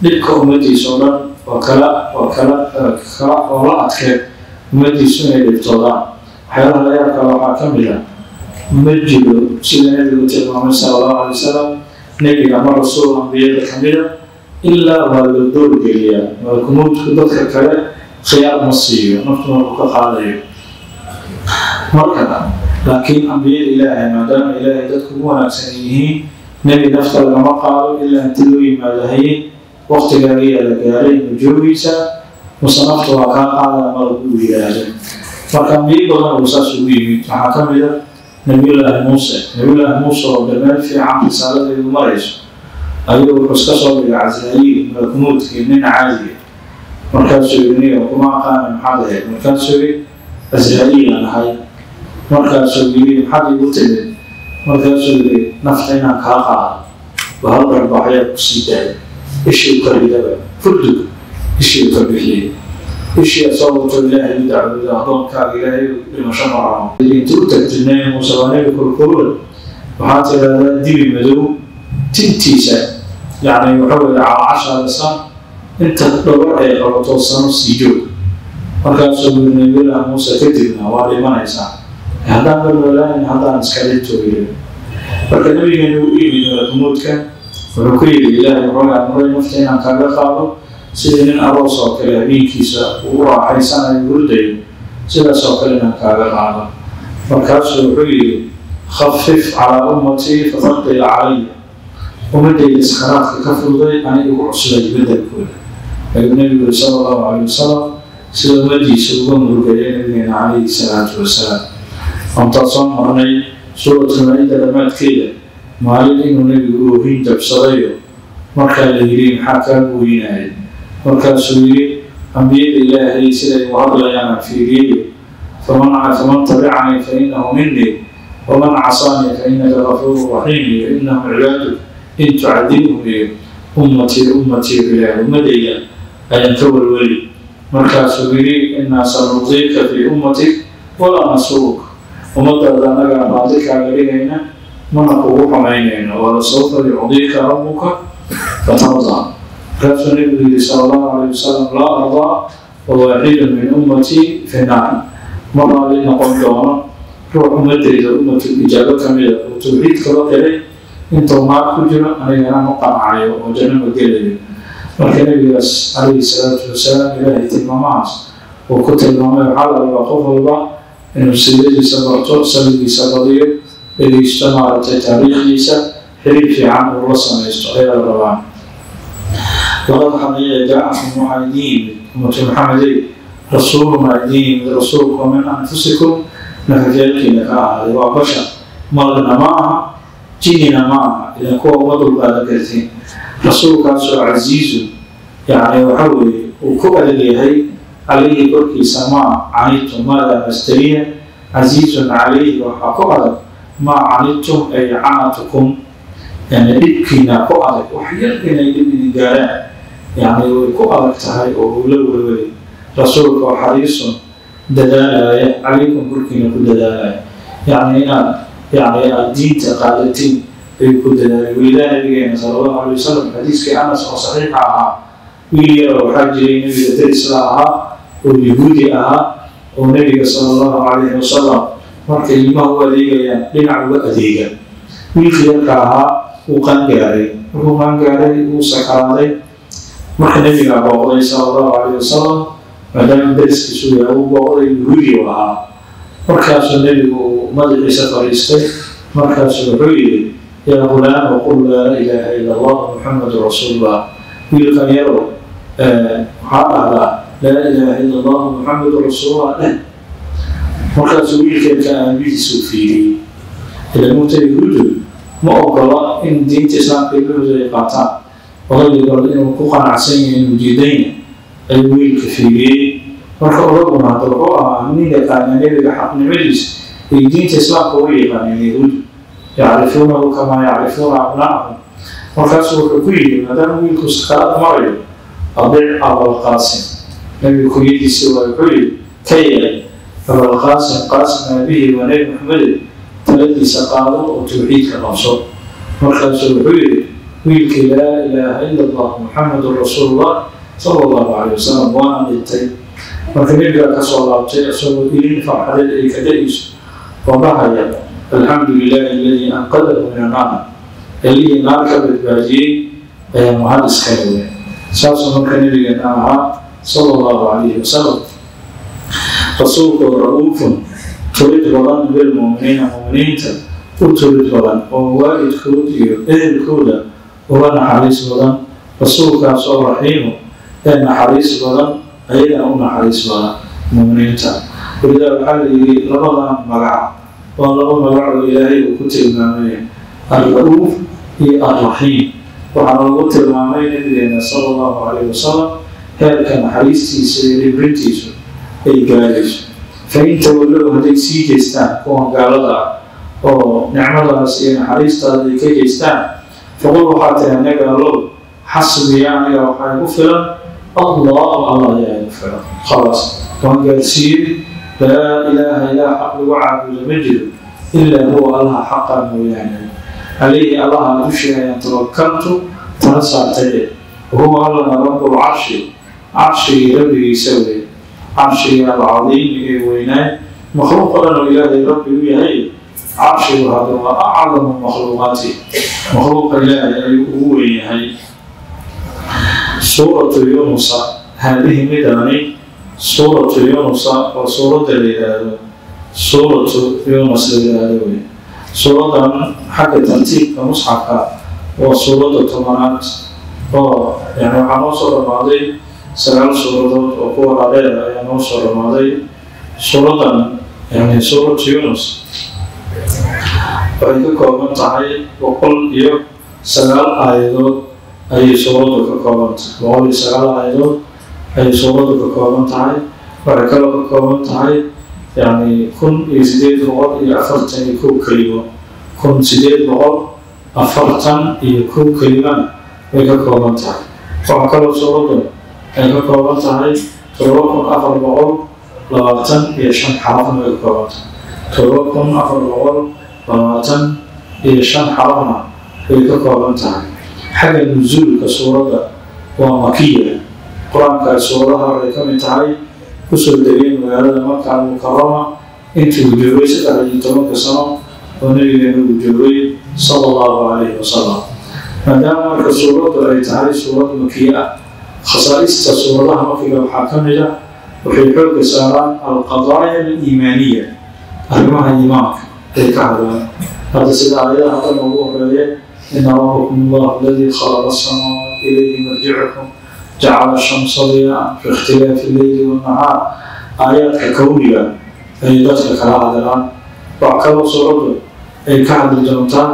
[SPEAKER 1] dhibka ummaddiisa oo dhan waa kala waa kala kala oo la adkeed ummaddiisu inay dhibtoodaan. Waxyaalaha la yaab kale waxaa ka mid ah ma jiro sida nebigu tilmaamay sala allahu calay wasalam nebiga ama rasuul ambiyada ka mida ilaa waa la doorgeliyaa. Malakumuudku dadka kale khiyaar ma siiyo naftu markuu ka qaadayo. Marka laakiin ambiyada ilaahay maadaama ilaahay dadku ugu wanaagsan yihiin nebi nafta lagama qaado ilaa inta loo yimaado haye waqtigaagiyaa la gaaray ma joogaysaa mase nafta waa kaa qaadaya malab uu yidhaahdo. Marka ambiyo badan uu saas ugu yimid waxaa ka mid a nabiyullaahi muuse. Nabiyullaahi muuse oo dhammaan fiican risaaladeedu marayso ayuu wuxuu iska soo dhigay Casraa'iil malakumuudkii nin caadiya. Markaasuu yidhi niyo kuma aqaana maxaad ahayd? Markaasuu yidhi Casraa'iil aan ahay. Markaasuu yidhi maxaad iigu timid? Markaasuu yidhi nafta inaan kaa qaado waa hal dharbaaxyaa ku sii daaya ishii u ka ridaba furdug ishii u ka bixiyey ishii asagoo wato ilaahay u dacwooda addoonkaaga ilaahay dhimasho ma rabo. Inta u tagtid Nebi Muuse waa nebi kulkulule waxaa tidhaahdaa dibi madow tintiisa Yacni waxa weeye calaacashaada san inta dhowr ay qabato sano sii joog. Markaasuu yiri Nabiyullaahi Muuse, kadibna waa dhimanaysaa, haddaan la noolaanin haddaan iska dhinto yiri. Marka nabigeenu u yimid malakulmowdka, wuxuu ku yidhi: Ilaahay wuxuu amray nafta inaan kaaga qaado sidii nin aroos oo kale habeenkiisa uu raaxaysanayo hurdayo, sidaas oo kale inaan kaaga qaado. Markaasuu wuxuu yidhi: khafif calaa ummatii fataqil calaya, ummadayda iskaraadka ka fududay, ani igu cuslay bedelkooda. Ayuu nabigu yiri sala allahu calayhi wasalam, sida ummadiisa uga murugaya nabigeena calayhi salaatu wasalaam. Antaa soo marnay suuratulmaa-ida dhammaadkeeda maalin inuu nebigu oohin jabsadayo. Markaa la yidhi: maxaa kaa gooyinaya? Markaasuu yidhi: ambiyada Ilaahay siday u hadlayaan aan fiiriyayo, faman tabicanii fa innahu minii, waman casaanii fa innaka gafuuru raxiim, iyo innahum cibaaduk in tucadibhum, iyo ummatii ummatii, ilaahay ummadayda ayaan ka welweli. Markaasuu yidhi: innaa sanurdiika fii ummatik walaa nasuuk, ummadaada annagaa raadi kaaga dhigayna, mana kugu xumaynayno, walasawfa yucdiika rabbuka fatardaa. Markaasuu nabigu yidhi sala allahu calayhi wasalam: laa ardaa wawaaxidun min ummatii fi naar, ma raali noqon doono ruux ummadayda ummatul ijaabo ka mida oo tawxiid kaba qiray intuu naar ku jiro, anigana ma qancayo oo janno ma gelayo. Marka nabigaas calayhi salaatu wasalaam Ilaahay tilmaamahaas uu ku tilmaamay. Waxaa la rabaa qof walba inuu siiradiisa barto, saligiisa badiyo, dhegeysto maaragtay taariikhdiisa, xiriir fiican uu la samaysto ayaa la rabaa. Laqad xaqiiqa jaacakum, waxaa idiin yimid, ummatu Maxamedey, rasuulun aa idiin yimid, rasuulku min anfusikum, nafafyaalkiina ka ahaaday. Waa bashar, malagna ma aha, jinnina ma aha, idan kuwa uma dulqaadan kartiin. Rasuulkaasoo casiizun, yacni waxa weeye uu ku adag yahay, calayhi korkiisa maa canidtum, maada mastariya, casiizun calayhi waxaa ku adag, maa canidtum ay canatukum, yani dhibkiina ku adag, wax yar inay dhib idin gaaraan yani way ku adag tahay oo uu la welwelay. Rasuulka oo xariisun, dadaalaya, calaykum korkiina ku dadaalaya, yacni inaad yani aada diinta qaadatiin ayuu ku dadaalay. Welidaa nabigeena sala allahu alayh wasalam xadiiskii Anas oo saxiixa ahaa, wiil yaro waxaa jiray nabiga darisla ahaa oo yahuudi ahaa, oo nabiga sala allahu calayhi wasalam markay ilmaha u adeegayaan dhinac uga adeega. Wiilkii yarka ahaa wuu qaangaaray. Markuu qaangaaray wuu sakaraaday. Marka nabigaa booqday sala allahu calayhi wasalam, maadaama dariskiisu yahay uu booqday, yahuudi u ahaa. Markaasuu nebigu madaxiisa fadhiistay, markaasuu wuxuu yidhi: yaa ghulaamu, qul laa ilaaha ila allah muxamadu rasuulullah. Wiilkan yarow, waxaa dhahdaa laa ilaaha ila allah muxamadu rasuulullah dheh. Markaasuu wiilkeedka aabihiisuu fiiriyey. Ila mugta yahuudu ma ogola in diinta islaamka ilmahooda ay qaataan. Odaygii bal inuu ku qanacsan yahay inuu diidan yahay ayuu wiilka fiiriyey. Marka odaguna hadda wuxuu ahaa nin yaqaana nebiga xaqnimadiisa iyo diinta islaamka uga yaqaaneen yahuudu, yacrifuunahu kamaa yacrifuuna abnaa'ahum. Markaasuu wuxuu ku yidhi, maadaama wiilku sakaraad marayo: adic Abalqaasim. Nebiga kunyadiisii waa. Wuxuu yidhi: ka yeelay Abalqaasim, Qaasim aabihii waa Nebi Maxamede, taladiisa qaado oo tawxiidka qabso. Markaasuu wuxuu yidhi wiilkii: laa ilaaha ila allah muxamadun rasuulullah sala allahu calayh wasalam, waana dhintay. Marka nebigaa kasoo laabtay isagoo ilin farxadeed ay ka da-ayso oo dhahaya: alxamdu lilahi aladii anqadahu min annaar, allihii naar ka badbaadiyey ayaa mahad iskale weyn. Saasuu marka nabigeena ahaa sala allahu calayhi wasalam. Rasuulku ra-uufun, turid badan, bilmu'miniina, mu'miniinta u turid badan, oo waalidkood iyo ehelkooda uga naxariis badan. Rasuulkaas oo raxiimu, ee naxariis badan, ayagana u naxariis badan mu'miniinta. Walidaa waxaa la yidhi labadan magac waa laba magac oo Ilaahay uu ku tilmaamay, al-ra-uuf iyo al-raxiim. Waxaana lagu tilmaamay nabigeena sala allahu calayhi wasalam heerka naxariistiisa iyo dhibrintiisu ay gaarayso. Fa in tawallow, hadday sii jeestaan kuwan gaalada ah oo nicmadaas iyo naxariistaada ay ka jeestaan, faqul, waxaa tahay anaga allow: xasbiya, aniga waxaa igu filan, allahu, Allah ayaa igu filan. Khalaas, waan gaarsiiyey. Laa ilaaha, ilaah xaq lagu caabudo ma jiro, ilaa huwa, Allaha xaqa mooyaane. Calayhi, Allaha dushii ayaan tawakaltu Tala saartay. Huwa Allana rabbulcarshi, carshigii rabbigiisa weye, carshigii alcadiimi ee weynaay. Makhluuq o dhan oo Ilaahay rabbi u yahay, carshigu hadda waa acdamu makhluuqaati, makhluuqa Ilaahay ayuu ugu weyn yahay. Suuratu Yunusa, haadihi midani suuratu Yunusa oo suuradda la yidhaahdo suuratu Yunus la yidhaahdo wey. Suuraddan xagga tartiibka musxafka waa suuradda 10aad, oo yani waxaa noo soo dhamaaday 9 suuradood oo kuwa dhaadheer ayaa noo soo dhamaaday. Suuraddan, yani suuratu Yunus, waxay ka kooban tahay 109 aayadood ayay suuraddu ka kooban tahay. 109 aayadood ayay suuraddu ka kooban tahay. Waxay kaloo ka kooban tahay yani 1841 kelimo, 1841 kelimana way ka kooban tahay. Waxaa kaloo suuraddu ay ka kooban tahay 7425 xarafna way ka kooban tahay. 7425 xarafna way ka kooban tahay. Xagga nusuulka suuradda waa makiya. Qur-aanka suuradaha waxay ka mid tahay kusoo degay magaalada Maka Almukarama intii uu joogay 13ka sano oo nabigeena uu joogay, sala Allahu calayhi wasalam. Maadaama marka suuraddu ay tahay suurad makiye ah, khasaa'ista suuradaha makiga waxaa ka mid ah waxay xoogga saaraan alqadaaya aliimaaniya, arrimaha iimaanka ay ka hadlaan. Hadda sida aayadaha dhan ugu horeeya, ina rabbakum Allahu aladii khalaqa asamaawaat, ilayhi marjicukum, jacala shamsa diyaan fi ikhtilaafi alleyli wannahaar, aayaadka kowniga ay dadka kala hadlaan. Wax kaloo suuraddu ay ka hadli doontaa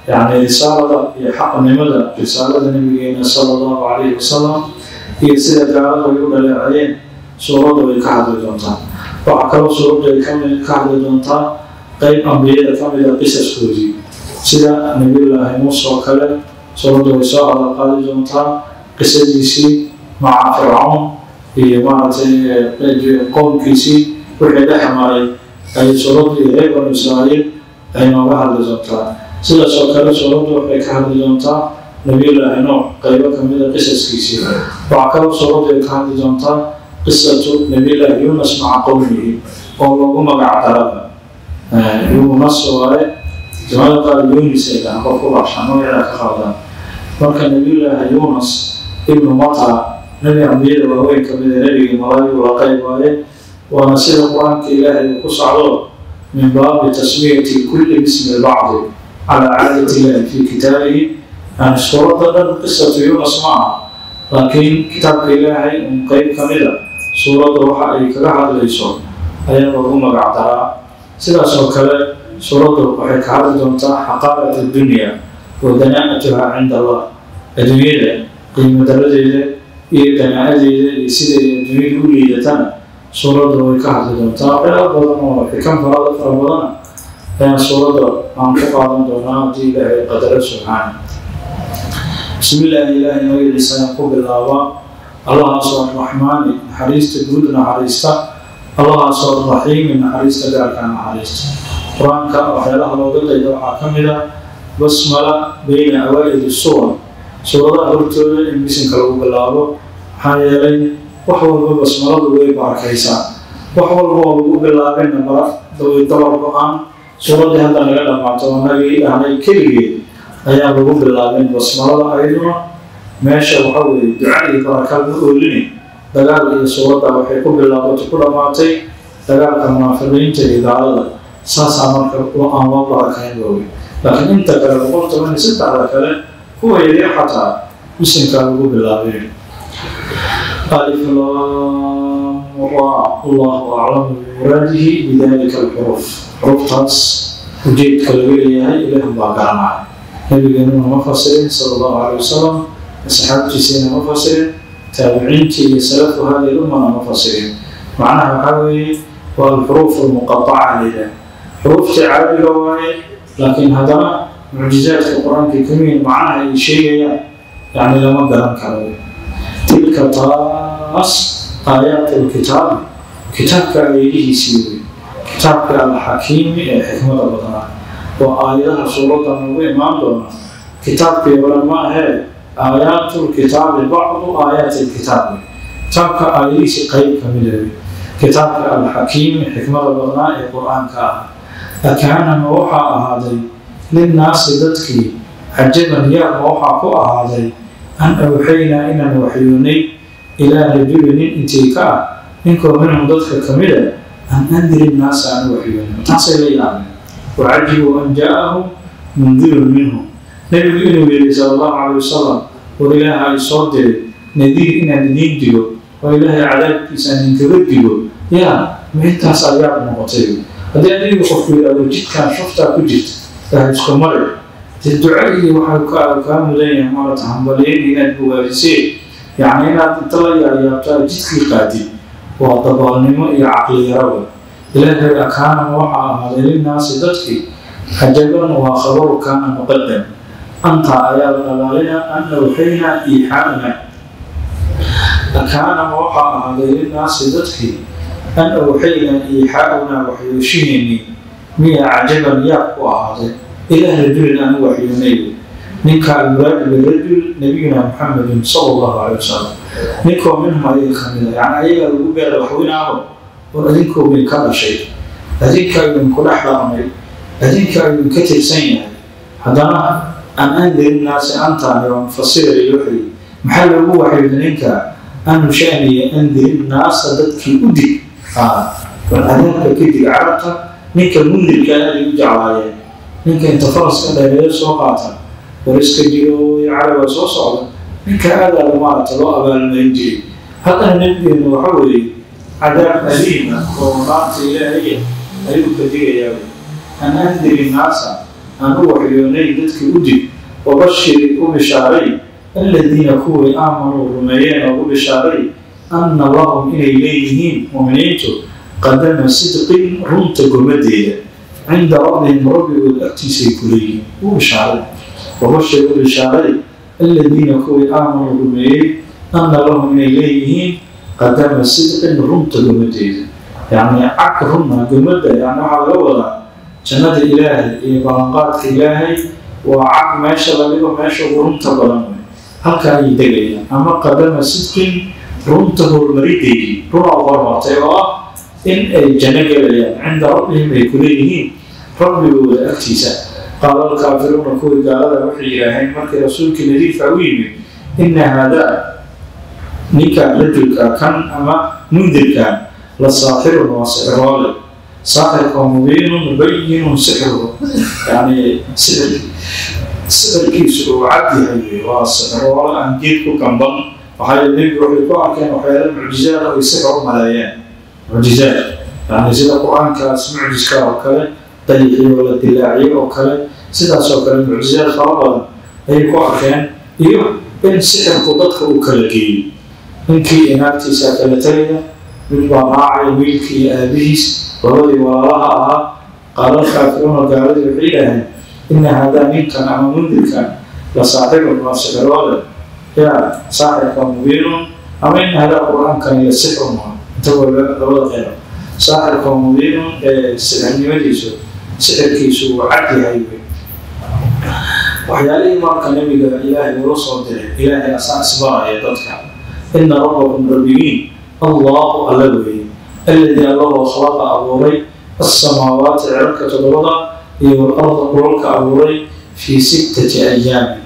[SPEAKER 1] yani risaalada iyo xaqnimada risaalada nabigeena, sala Allahu calayhi wasalam, iyo sida gaaladu ay u dhaleecayeen suuraddu ay ka hadli doontaa. Waxaa kaloo suuraddu ay ka hadli doontaa qeyb ambiyada ka mida qisaskoodii, sida Nabiyullaahi Muuse oo kale. Suuraddu way soo hadal qaadi doontaa qisadiisii maca Fircawn iyo maaragtay qowmkiisii wixii dhex maray ay suuraddu iyo reer Banu Israa'iil ay nooga hadli doontaa. Sidaas oo kale suuraddu waxay ka hadli doontaa Nabiyullaahi Nuux qeybo kamida qisaskiisii. Waxaa kaloo suuraddu ay ka hadli doontaa qisatu Nabiyullaahi Yunus maca qowmihi, oo loogu magac daraba Yunus waaye. Jamada qaar Yunis ay dhahaan, qof ku baxshaan magaceeda ka qaadaan. Marka Nabiyullaahi Yunus ibnu Mata, nebi ambiyada waaweyn kamida, nebigii malaayigu la qayb waaye. Waana sida Qur-aanka Ilaahay uu ku socdo, min baabi tasmiyati kulli bismi lbacdi calaa caadati Illahi fi kitaabihi. Yani suuradda dhan qisatu Yunus ma aha, laakiin kitaabka Ilaahay un qeyb kamida suuradda waxa ay kaga hadlayso ayaa loogu magac daraa. Sidaas oo kale suuraddu waxay ka hadli doontaa xaqaarat addunya wa danaa'atuha cinda Allah, adduunyada qiimo daradeeda iyo danaacadeeda iyo siday adduunyadu u liidatana suuradda way ka hadli doontaa. Waxyaalo badan oo xikam fara badana ayaan suuradda aan ku qaadan doonaa haddii Ilaahay qadaro subxaana. Bismillaahi, Ilaahay magaciisa ayaan ku bilaabaa, Allahaasoo Arraxmaani naxariista guud naxariista, Allahaasoo Arraxiimi naxariista gaarkaa naxariista. Qur-aanka waxyaalaha looga dayda waxaa ka mid ah basmala bayna awaa'ili suwar, suuradaha hortooda in bisinka lagu bilaabo. Maxaa yeelay wax walba basmaladu way barakaysaa, wax walba oo lagu bilaabinna way dabar go-aan. Suuraddii hadda naga dhammaato anagii dhahnay keligeed ayaa lagu bilaabin basmalada, ayaduna meesha waxa weeye duca iyo baraka ma ooline. Dagaal iyo suuradda waxay ku bilaabatay ku dhammaatay dagaalka munaafiqiinta iyo gaalada, saasaa marka aan loo barakayn waawe. Laakiin inta kale 113da kale, kuwa yaryar xataa bisinkaa lagu bilaabay. Alif lam ra, Allahu aclamu bimuraadihi bidalika alxuruf. Xuruftaas ujeedka laga leeyahay Ilaah baa garanaya. Nabigeenuna ma fasirin, sala Allahu caleyh wasalam, asxaabtiisiina ma fasirin, taabiciintii iyo salafu hadihi lummana ma fasirin. Macnaha waxaa weeye waa alxuruuf almuqataca layidhaah, xuruuftii carabiga waaye, laakiin haddana mucjizaadka Qur-aanka kamiin macnaha ay sheegayaan yani lama garan karo. Tilka taas aayaat alkitaabi, kitaabka aayadihiisii wey, kitaabka alxakiimi ee xikmada badnaa. Waa aayadaha suuradda noogu imaan doona. Kitaabkii hore ma ahee, Aayaatulkitaabi bacdu aayaati alkitaab, kitaabka aayadiisi qeyb ka mid ah, kitaabka alxakiimi xikmada badnaa ee Qur-aanka ah. Akaana ma waxaa ahaaday linnaasi dadkii cajaban yaab ma waxaa ku ahaaday an awxaynaa inaan waxyoonay ilaa rajuli nin intii ka ah, ninkoo minhum dadka ka mid a, an andir innaasa aan waxyoonay? Taasay la yaabeen. Wacajibuu an jaa-ahum mundirun minhum. Nebigu inuu yidhi sala Allahu calay wasalam, war Ilaaha ay soo diray nadiir inaan idiin digo oo Ilaahay cadaabkiisa aan idinkaga digo, yaa ma intaas ayaab noqotay? Haddii adigu qofku yidhahdo jidkan shuftaa ku jirta ah isku mari, dee duco iyo waxaa kaa mudan yahay maarata hambalyeyn inaad bogaadisee. Yacni inaad inta la yaabyaabtaa jidkii qaadid waa dabaalnimo iyo caqli yarawa. Ilaahay akaana ma waxaa ahaaday linnaasi dadkii cajaban, waa khabaru kaana muqadam, anta ayaa la dhalaalina, an awxaynaa iixaa'una. Akaana ma waxaa ahaaday linnaasi dadkii an awxaynaa iixaa'unaa waxyooshiheennii miyaa cajaban yaab ku ahaaday ilaa rajulin aan u waxyoonay? Ninka almuraadu birajul nabiyuna Muxamedin sala Allahu calay wasalam, ninkoo minhum ayaga ka mid a, yacni ayagaa lagu beera waxweynaabo. War adinkoo idin ka dhashay, adinkaa idinku dhex dhaqmay, adinkaa idinka tirsan yahay, haddana an andir innaasi antaani waa mufasira waxyi. Maxaa loogu waxyooday ninka? Anu shaniya andir innaasa, dadkii u dig, bal cadaabka ka dig. Carabta ninka mundirka aaday u jeclaayeen, ninka inta faraska dheereeyo soo qaata, war iska jiro caraba soo socda, ninka aadaada maaragta loo abaalmarin jiray. Haddana nabigeenu waxa weeye cadaab aliima oo naarta Ilaahaya ayuu ka digayaa. An andir innaasa aan u waxyoonay dadkii u dig, wabashiri u bishaaray aladiina kuwii aamanuu rumeeyeen oo u bishaaray anna lahum inay leeyihiin muminiintu qadama sidqin, runta gomadeeda, cinda rabbihim, rabbigood agtiisay ku leeyihiin. U bishaaray, wabashir u bishaaray aladiina kuwii aamanuu rumeeyey anna lahum inay leeyihiin qadama sidqin, runta gomadeeda, yacni cag runa gomada. Yani waxaa laga wadaa jannada Ilaahay iyo ballanqaadka Ilaahay waa cag meesha la dhigo meesha ugu runta badan wey, halka ayay degayaan. Ama qadama sidqin, runta horumarideedii, runa u hormartay oo ah in ay janno gelayaan, cinda rabbihim ay ku leeyihiin rabbigooda agtiisa. Qaala alkaafiruuna, kuwii gaalada waxay yidhaaheen markii rasuulkii nadiifka u yimid, ina haadaa, ninkan rajulka kan ama mundirkan, la saaxirun, waa sixiroole, saaxirka mubiinun mubayinun sixruhu, yani sixirkiisu uu cad yahay, waa sixiroole aan geed ku gamban. Waxaa nebigu waxay ku arkeen waxyaala mucjizaad ay sixir u maleeyeen, mucjizaad yani sida Qur-aankaas mucjiska oo kale, dayixii oo la dilaaciyey oo kale, sidaas oo kale mucjizaad fara badan ayay ku arkeen, iyo in sixirku dadka uu kala geeyo, ninkii inaagtiisa kala tegaya, mid baa raacaya wiilkii iyo aabihiis, labadii walaalaha ahaa. Qaala alkaafiruuna, gaaladii waxay yidhaaheen, ina haadaa, ninkan ama mundirkan, la saaxirun, waa sixiroole, yaa saaxirka mubiinun, ama ina haadaa, Qur-aankani, la sixrun, inta labada qeyb, saaxirka mubiinun ee sixirnimadiisu, sixirkiisu uu cad yahay wey. Waxyaalihii marka nabiga Ilaahay ula soo diray, Ilaahay asaa isbaraya dadka. Ina rabbakum, rabbigiin, Allahu, alla weeye, alladii, allahoo khalaqa abuuray asamaawaati cirarka toddobada iyo walarda dhulalka abuuray fii sittati ayaamin,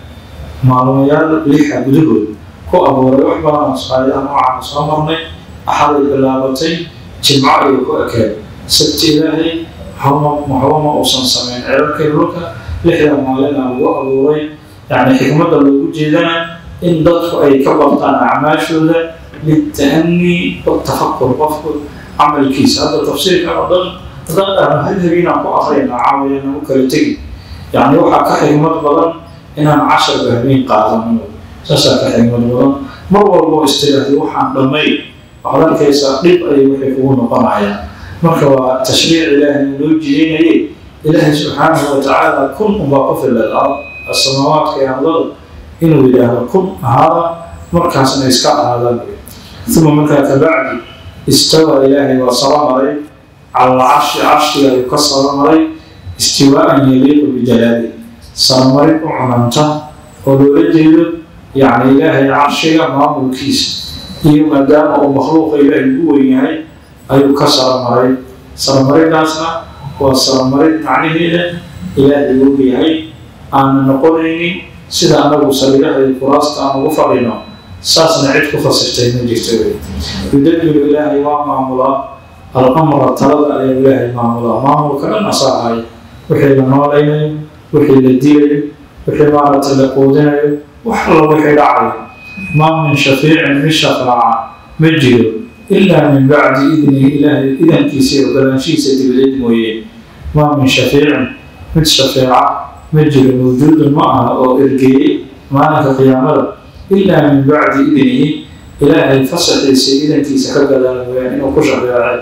[SPEAKER 1] maalmayaal lixa gudahood ku abuuray. Wax badan aayadaha noocaana soo marnay. Axaday bilaabatay, Jimco ayay ku ekeed. Sabti Ilaahay waxba ma uusan samayn. Cirarkii dhulka 6da maalina lagu abuuray, yacni xikmadda loogu jeedana in dadku ay ka bartaan acmaashooda, lita'anii watafakur, qofku camalkiisa. Hadda tafsiirkan oo dhan haddaan dhahno hal habeenaan ku akriyna, caawiya nagu kala tegi. Yacni waxaa ka xikmad badan inaan casharba habeen qaadano, saasaa ka xikmad badan. Mar walbo istiraahdi waxaan dhammay, waxaad arkaysaa dhib ayay waxay kugu noqonayaan. Marka waa tashriic Ilaahay uu noo jideynayay. Ilaahay subxaanahu watacaala kun unbaa ku filan asamaawaadka iyo ardada inuu yidhaahdo kun ahaada, markaasna iska ahaadaan. Uma markaa kabacdi istawa, Ilaahay waa sala maray, cala alcarshi, carshiga ayuu ka sala maray, istiwaaan yaliiqu bijalaali, salamarin u cunanta oo loola jeedo Yacni Ilaahay carshiga maamulkiisa iyo maadaama uu makhluuqa Ilaahay ugu weyn yahay ayuu ka saramaray. Saramariddaasna waa saramarid macnaheeda Ilaahay og yahay, aana noqonaynin sida anagu sariiraha iyo kuraasta aan ugu fadhino. Saasna cid ku fasirtay ma jirto wey. Yudabiru, Ilaahay waa maamulaa, al-amra, talada ayaa Ilaahay maamulaa. Maamulka dhan asaahaya, wixii la noolaynayo, wixii la dilayo, wixii maaragtay la quudinayo, wax alla wixii dhacayo. Maa min shafiicin, mid shafaaca ma jiro, ilaa min bacdi idnihi, Ilaahay idankiisa iyo ogolaanshihiisa dibadeed mooye. Maa min shafiicin, mid shafeeca ma jiro, mawjuudun ma aha oo ergeeyey maalinka qiyaamada, ilaa min bacdi idnihi, Ilaahay fasaxiisa iyo idankiisa ka gadaala mooyaan inuu ku shafeecay.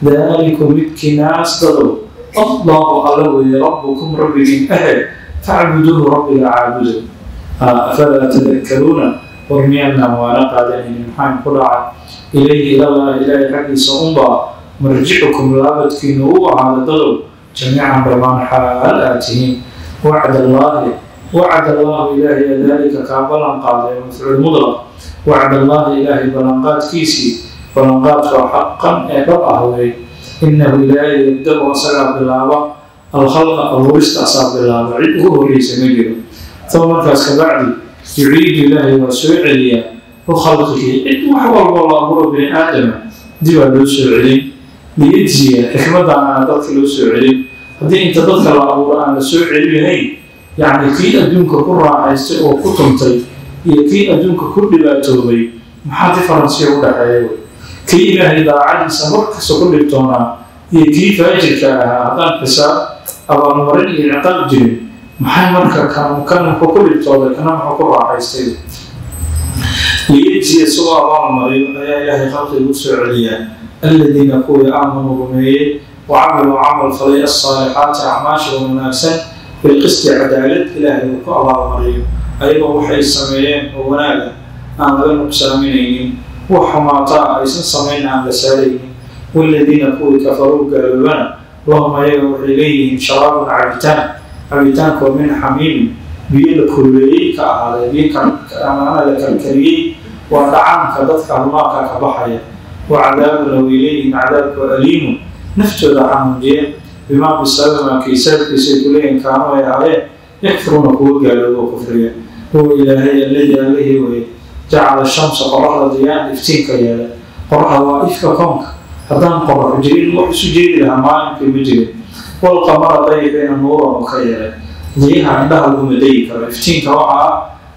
[SPEAKER 1] Daalikum, midkiinaas dadow, Allahu, Alla weeye, rabbukum, rabbigiin ahe, facbuduuhu, rabbiga caabudo. Afalaa tadakkaruuna, war miyaadnaan waana qaadanaynin? Maxaan ku dhacay? Ilayhi, ilallahi, Ilaahay xaggiisa unbaa marjicukum, laabadkiinu u ahaada dadow, jamiican, dhammaan xaal aad tihiin. Wacd allaahi, wacd Allahu, Ilaahay daalika kaa ballan qaaday, mafcuul mudlaq. Wacd allaahi, Ilaahay ballanqaadkiisii, ballanqaadkoo xaqan ee dhab ah wey. Innahu, Ilaahay, yabda-u, asagaa bilaaba, alkhalqa, abuurista asaa bilaaba, cid ugu horreysa ma jiro. Uma, markaas kabacdi, yuciidu, Ilaahay waa soo celiyaa, u khalqigii, cid wax walboo la abuuro bini aadama dibaa loo soo celin, liyajziya, xikmaddaanaana dadka loo soo celin. Haddii inta dadka la abuuro aan la soo celin lahayn, yacni kii adduunka ku raaxaystay oo ku tuntay iyo kii adduunka ku dhibaatoobay maxaa difference u dhexeeya wey? Kii Ilaahay daacadiisa markasta ku dhibtoonaa iyo kii faajirka ahaa, haddaan xisaab, abaalmarin iyo ciqaab jirin, maxay marka kan muxuu ku dhibtooday, kana muxuu ku raaxaystay? Liyajziya, isagoo abaalmariyo ayaa Ilaahay khalqiga u soo celiyaa. Aladiina, kuwii, aamanuu, rumeeyey, wa camiluu, camal falay, alsaalixaati, acmaasha wanaagsan, bilqisti, cadaalad Ilaahay uu ku abaalmariyo, ayagoo waxay sameeyeen oo wanaaga aan laga nuqsaaminaynin, wax xumaataa aysan samayn aan la saaraynin. Waladiina, kuwii, kafaruu, gaaloobana, lahum, ayaga waxay leeyihiin, sharaabun, cabitaan, cabitaankoo, min xamiimin, biyo la kululeeyey ka ahaaday, biyo amaana la karkariyey, waa dhacaanka dadka humaarka ka baxaya. Wa cadaabuna way leeyihiin, cadaabkoo, aliimun, naftooda xanuunjiya, bimaa, bisababi maa kii sababkiisa ay ku leeyihiin, kaanu, ay ahaayeen, yakfuruuna, kuwa gaaloobo, kufriya. Huwa Ilaahay, alladii, allihii weye, jacala shamsa, qoraxda, diyaan, iftiinka yeelay. Qoraxda waa ifka koonka. Haddaan qorax jirin, wax isu jeedi lahaa maalinkii ma jirin. Walqamara, dayixiina, nuuran uu ka yeelay. Diyaha indhaha laguma dayi karo, iftiinka waxaa ah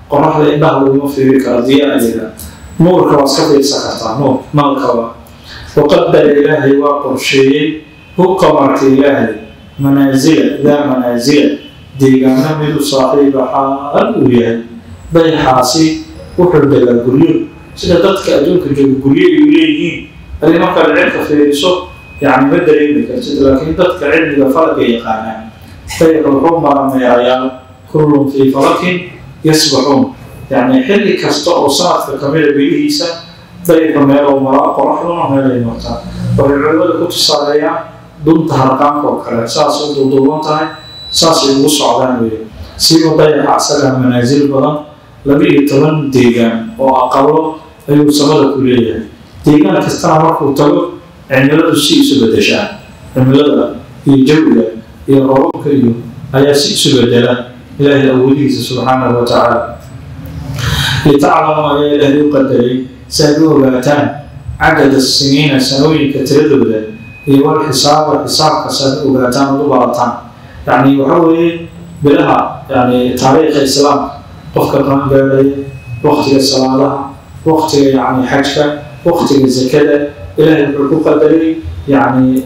[SPEAKER 1] qoraxda indhaha laguma fiiri karo, diya ayaga. Nuurka waa iska fiirsan kartaa, nuur nalka waa. Waqadara, Ilaahay waa qorsheeyey, hu, qamarka Ilaahay, manaasila, daa manaasila, deegaano mid u saaxiiba xaal uu yahay. Dayaxaasi wuxuu degaa guryo, sida dadka adduunka jooga guryo ay leeyihiin. Adi markaad cirka fiiriso, yacni ma dareemi kartid, laakiin dadka cilmiga falaga yaqaanaa, dayaxa wuxuu maraa meerayaal, kullun fii falakin yasbaxuun. Yacni xilli kasta oo sanadka kamida bilihiisa dayaxu meeluu maraa, qoraxduna meelay martaa. Waxay culimada ku tusaaleeyaan dunta harqaanka oo kale, saas u duuduuban tahay, saasay ugu socdaan weye. Siiba dayaxa asagaa manaasil badan, 12 deegaan oo aqalo ayuu samada ku leeyahay. Deegaan kastana markuu tago cimiladu si isu bedeshaa, cimilada iyo jawiga iyo roobabka iyo ayaa si isu bedela. Ilaahay awoodihiisa subxaanahu wa tacaala. Litaclamu, ayaa Ilaahay u qadaray si aad u ogaataan, cadada siniina, sanooyinka tiradooda, iyo wal xisaaba, xisaabka si aad u ogaataan ood u barataan. Yacni waxa weeye bilaha, yani taariikha islaamka, qofka qaangaadhaya, waqtiga salaadaha, waqtiga yani xajka, waqtiga zakada, Ilaahay wuxuu ku qadaray yani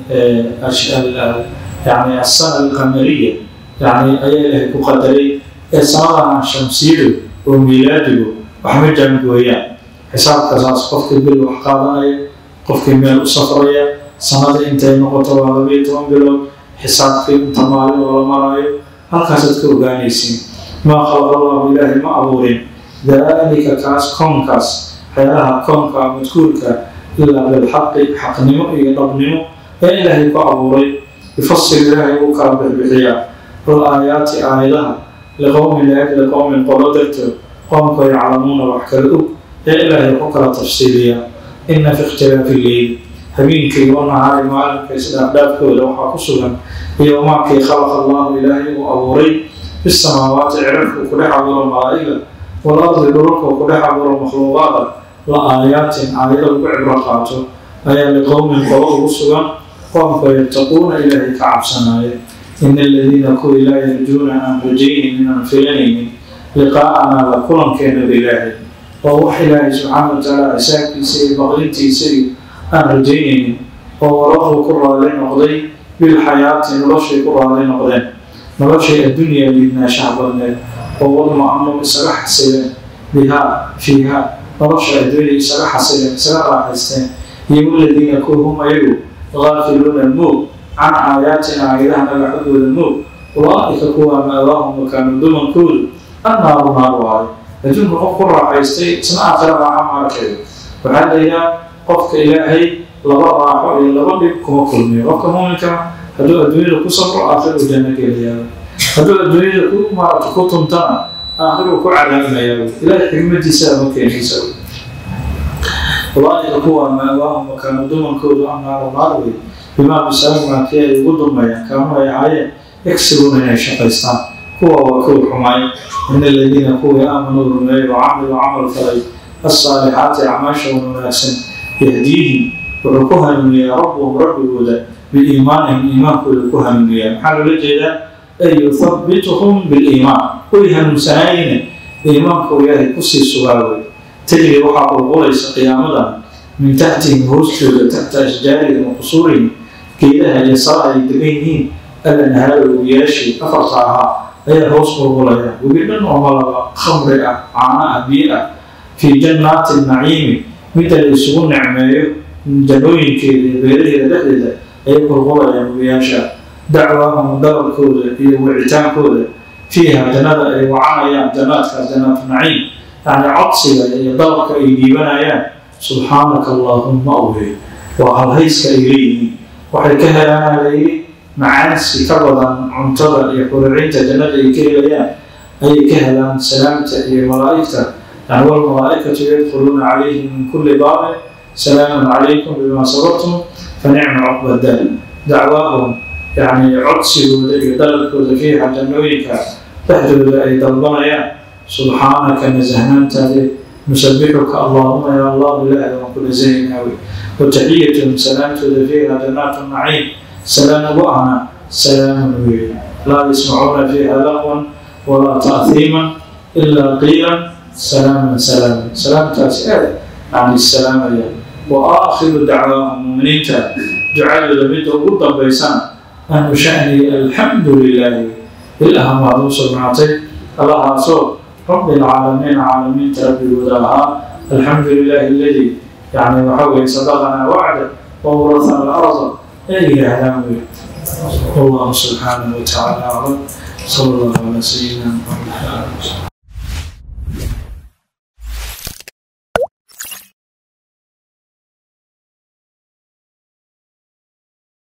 [SPEAKER 1] asana alqamariya, yani ayaa Ilaahay ku qadaray. Ee sanadahan shamsiyadu oo miilaadigu waxma jaangooyaan xisaabka. Saas qofkii bil wax qaadanaya, qofkii meel u safraya, sanada intay noqoto waa 12 bilood, xisaabkii inta maalin oo la maraayo halkaasaad ka ogaanaysiin. Maa khalaqa Allahu, Ilaahay ma abuurin, daalika, kaas, koonkaas, waxyaalaha koonka madkuurka, ilaa bilxaqi, xaqnimo iyo dhabnimo ee Ilaahay ku abuuray. Yufasil, Ilaahay uu kala bixiyaa, al aayaati, aayadaha, liqowmin, liajli qowmin, qolo dartood. Qoomka yaclamuuna wax kala og ee Ilaahay ku kala tafsiiliyaa. Ina fi ikhtilaafi lleyl, habeenkii, wanahaari, maalinka isdhaafdhaafkooda waxaa ku sugan, iyo maakii khalaqa Allahu, Ilaahay uu abuuray, fi samaawaati, cirarka uu ku dhex abuuro malaa'iga, walardi, dhulka uu ku dhex abuuro makhluuqaada, la aayaatin, aayado lagu cibro qaato ayaa liqowmin, qolo ugu sugan, qoomka yattaquuna, Ilaahay ka cabsanaya. Ina aladiina, kuwii, laa yarjuuna, aan rajaynaynin, aan filanaynin, liqaa'anaa, la kulankeena Ilaahay, oo wax Ilaahay subxaana wa tacaala xisaabkiisa iyo baqdintiisa iyo aan rajaynaynin, oo waraduu, ku raali noqday, bilxayaati, noloshay ku raali noqdeen, noloshay addunya liidnaashaha badneed, oo wadma-anu, isaga xasileen, bihaa, fiiha, nolosha adduunya isaga xasileen, isaga raaxaysteen, iyo waladiina, kuwa, hum, ayagu, gaafiluuna, moog, can aayaatina, aayadaha naga xaggooda moog, ulaa'ika kuwa maawaahum, makaanu dumankoodu, annaaru, naar waayo. Adduunka qof ku raaxaystay isna aakhira raaxa ma arkayo. Waxaa la yidhaha qofka Ilaahay laba raaxo iyo laba dhib kuma kulmiyo. Qofka muuminka hadduu adduunyada ku safro, aakhira uu janno gelayaa. Hadduu adduunyada ku maarata ku tuntana, aakhira uu ku cadaabmayaa. Ilaahay xikmadiisa ma keenaysa. Ulaaika kuwa maawaahum, makaanu dumankoodu, annaaru, naar wey, bimaa, bisababi maa kii ay ugu dumayaan, kaanuu, ay ahaayeen, yagsibuuna, inay shaqaystaan. Kuwa waa kuwa xumaay. In aladiina, kuwii, aamanuu, rumeeyey, wa camiluu, camal falay, alsaalixaati, acmaasha wanaagsan, yahdiihim, wuxuu ku hanuuniyaa, rabbuhum, rabbigooda, biiimaanihim, iimaankooda ku hanuuniyaa. Maxaa loola jeedaa? Ay yuthabbituhum biliimaan. Way hanuunsanaayeen, iimaanku Ilaahay kusii sugaa wey. Tajri, waxaa qulqulaysa qiyaamadan, min taxtihim, hoostooda, taxta ashjaarihim wa qusuurihim, geedaha iyo sara ay degan yihiin, alanhaaru, webiyaashii afarta ahaa ayaa hoos qulqulaya, webi dhan oo malaba, khamri ah, caano ah, biyo ah, fii jannaati naciimi, midda la isugu nicmeeyo jannooyinkeeda iyo beeraheeda dhexdeeda ayay qulqulayaan webiyaasha. Dacwaahum, dalabkooda iyo wicitaankooda, fiiha, jannada ay wacanayaan, jannaadkaas, jannaatu naciim, yacni codsiga iyo dalabka ay dhiibanayaan, subxaanaka allaahumma awey, waa halhayska ay leeyihiin. Waxay ka helaan layidhi macaansi ka badan cuntada iyo xulucinta jannada ay ka helayaan ayay ka helaan salaamta iyo malaa'igta. Yani walmalaa'ikatu yadkhuluuna calayhim min kulli baabin, salaamun calaykum bima sabartum fa nicma cuqba daar. Dacwaahum, yacni codsigooda iyo dalabkooda, fiiha, jannooyinka dhexdooda ay dalbanayaan, subxaanaka, nasahnaantaade, nusabixuka allaahuma, ya Allah, ilaahay waan ku nasahaynaa wey. Wataxiyatuhum, salaamtooda, fiiha, jannaatu naciim salaam ugu ahna, salaamun weeye, laa yasmacuuna fiiha laqwan walaa ta'hiiman ilaa qiilan salaaman salaaman. Salaamtaasi aad yani salaamaya. Wa aakhiru dacwaahum, muminiinta ducadooda midda ugu dambaysana, anu sha'niyi, alxamdu lilaahi, ilaha mahad u sugnaatay, allahaasoo rabbi alcaalamiin, caalamiinta rabbigooda ahaa. Alxamdu lilaahi aladii, yani waxa weye, sadaqanaa wacda wa awrathana alarda, ay yidhaahdaan wey. Wallahu subxaanahu watacaala aclam. Sala allahu calaa sayidina Muxamed.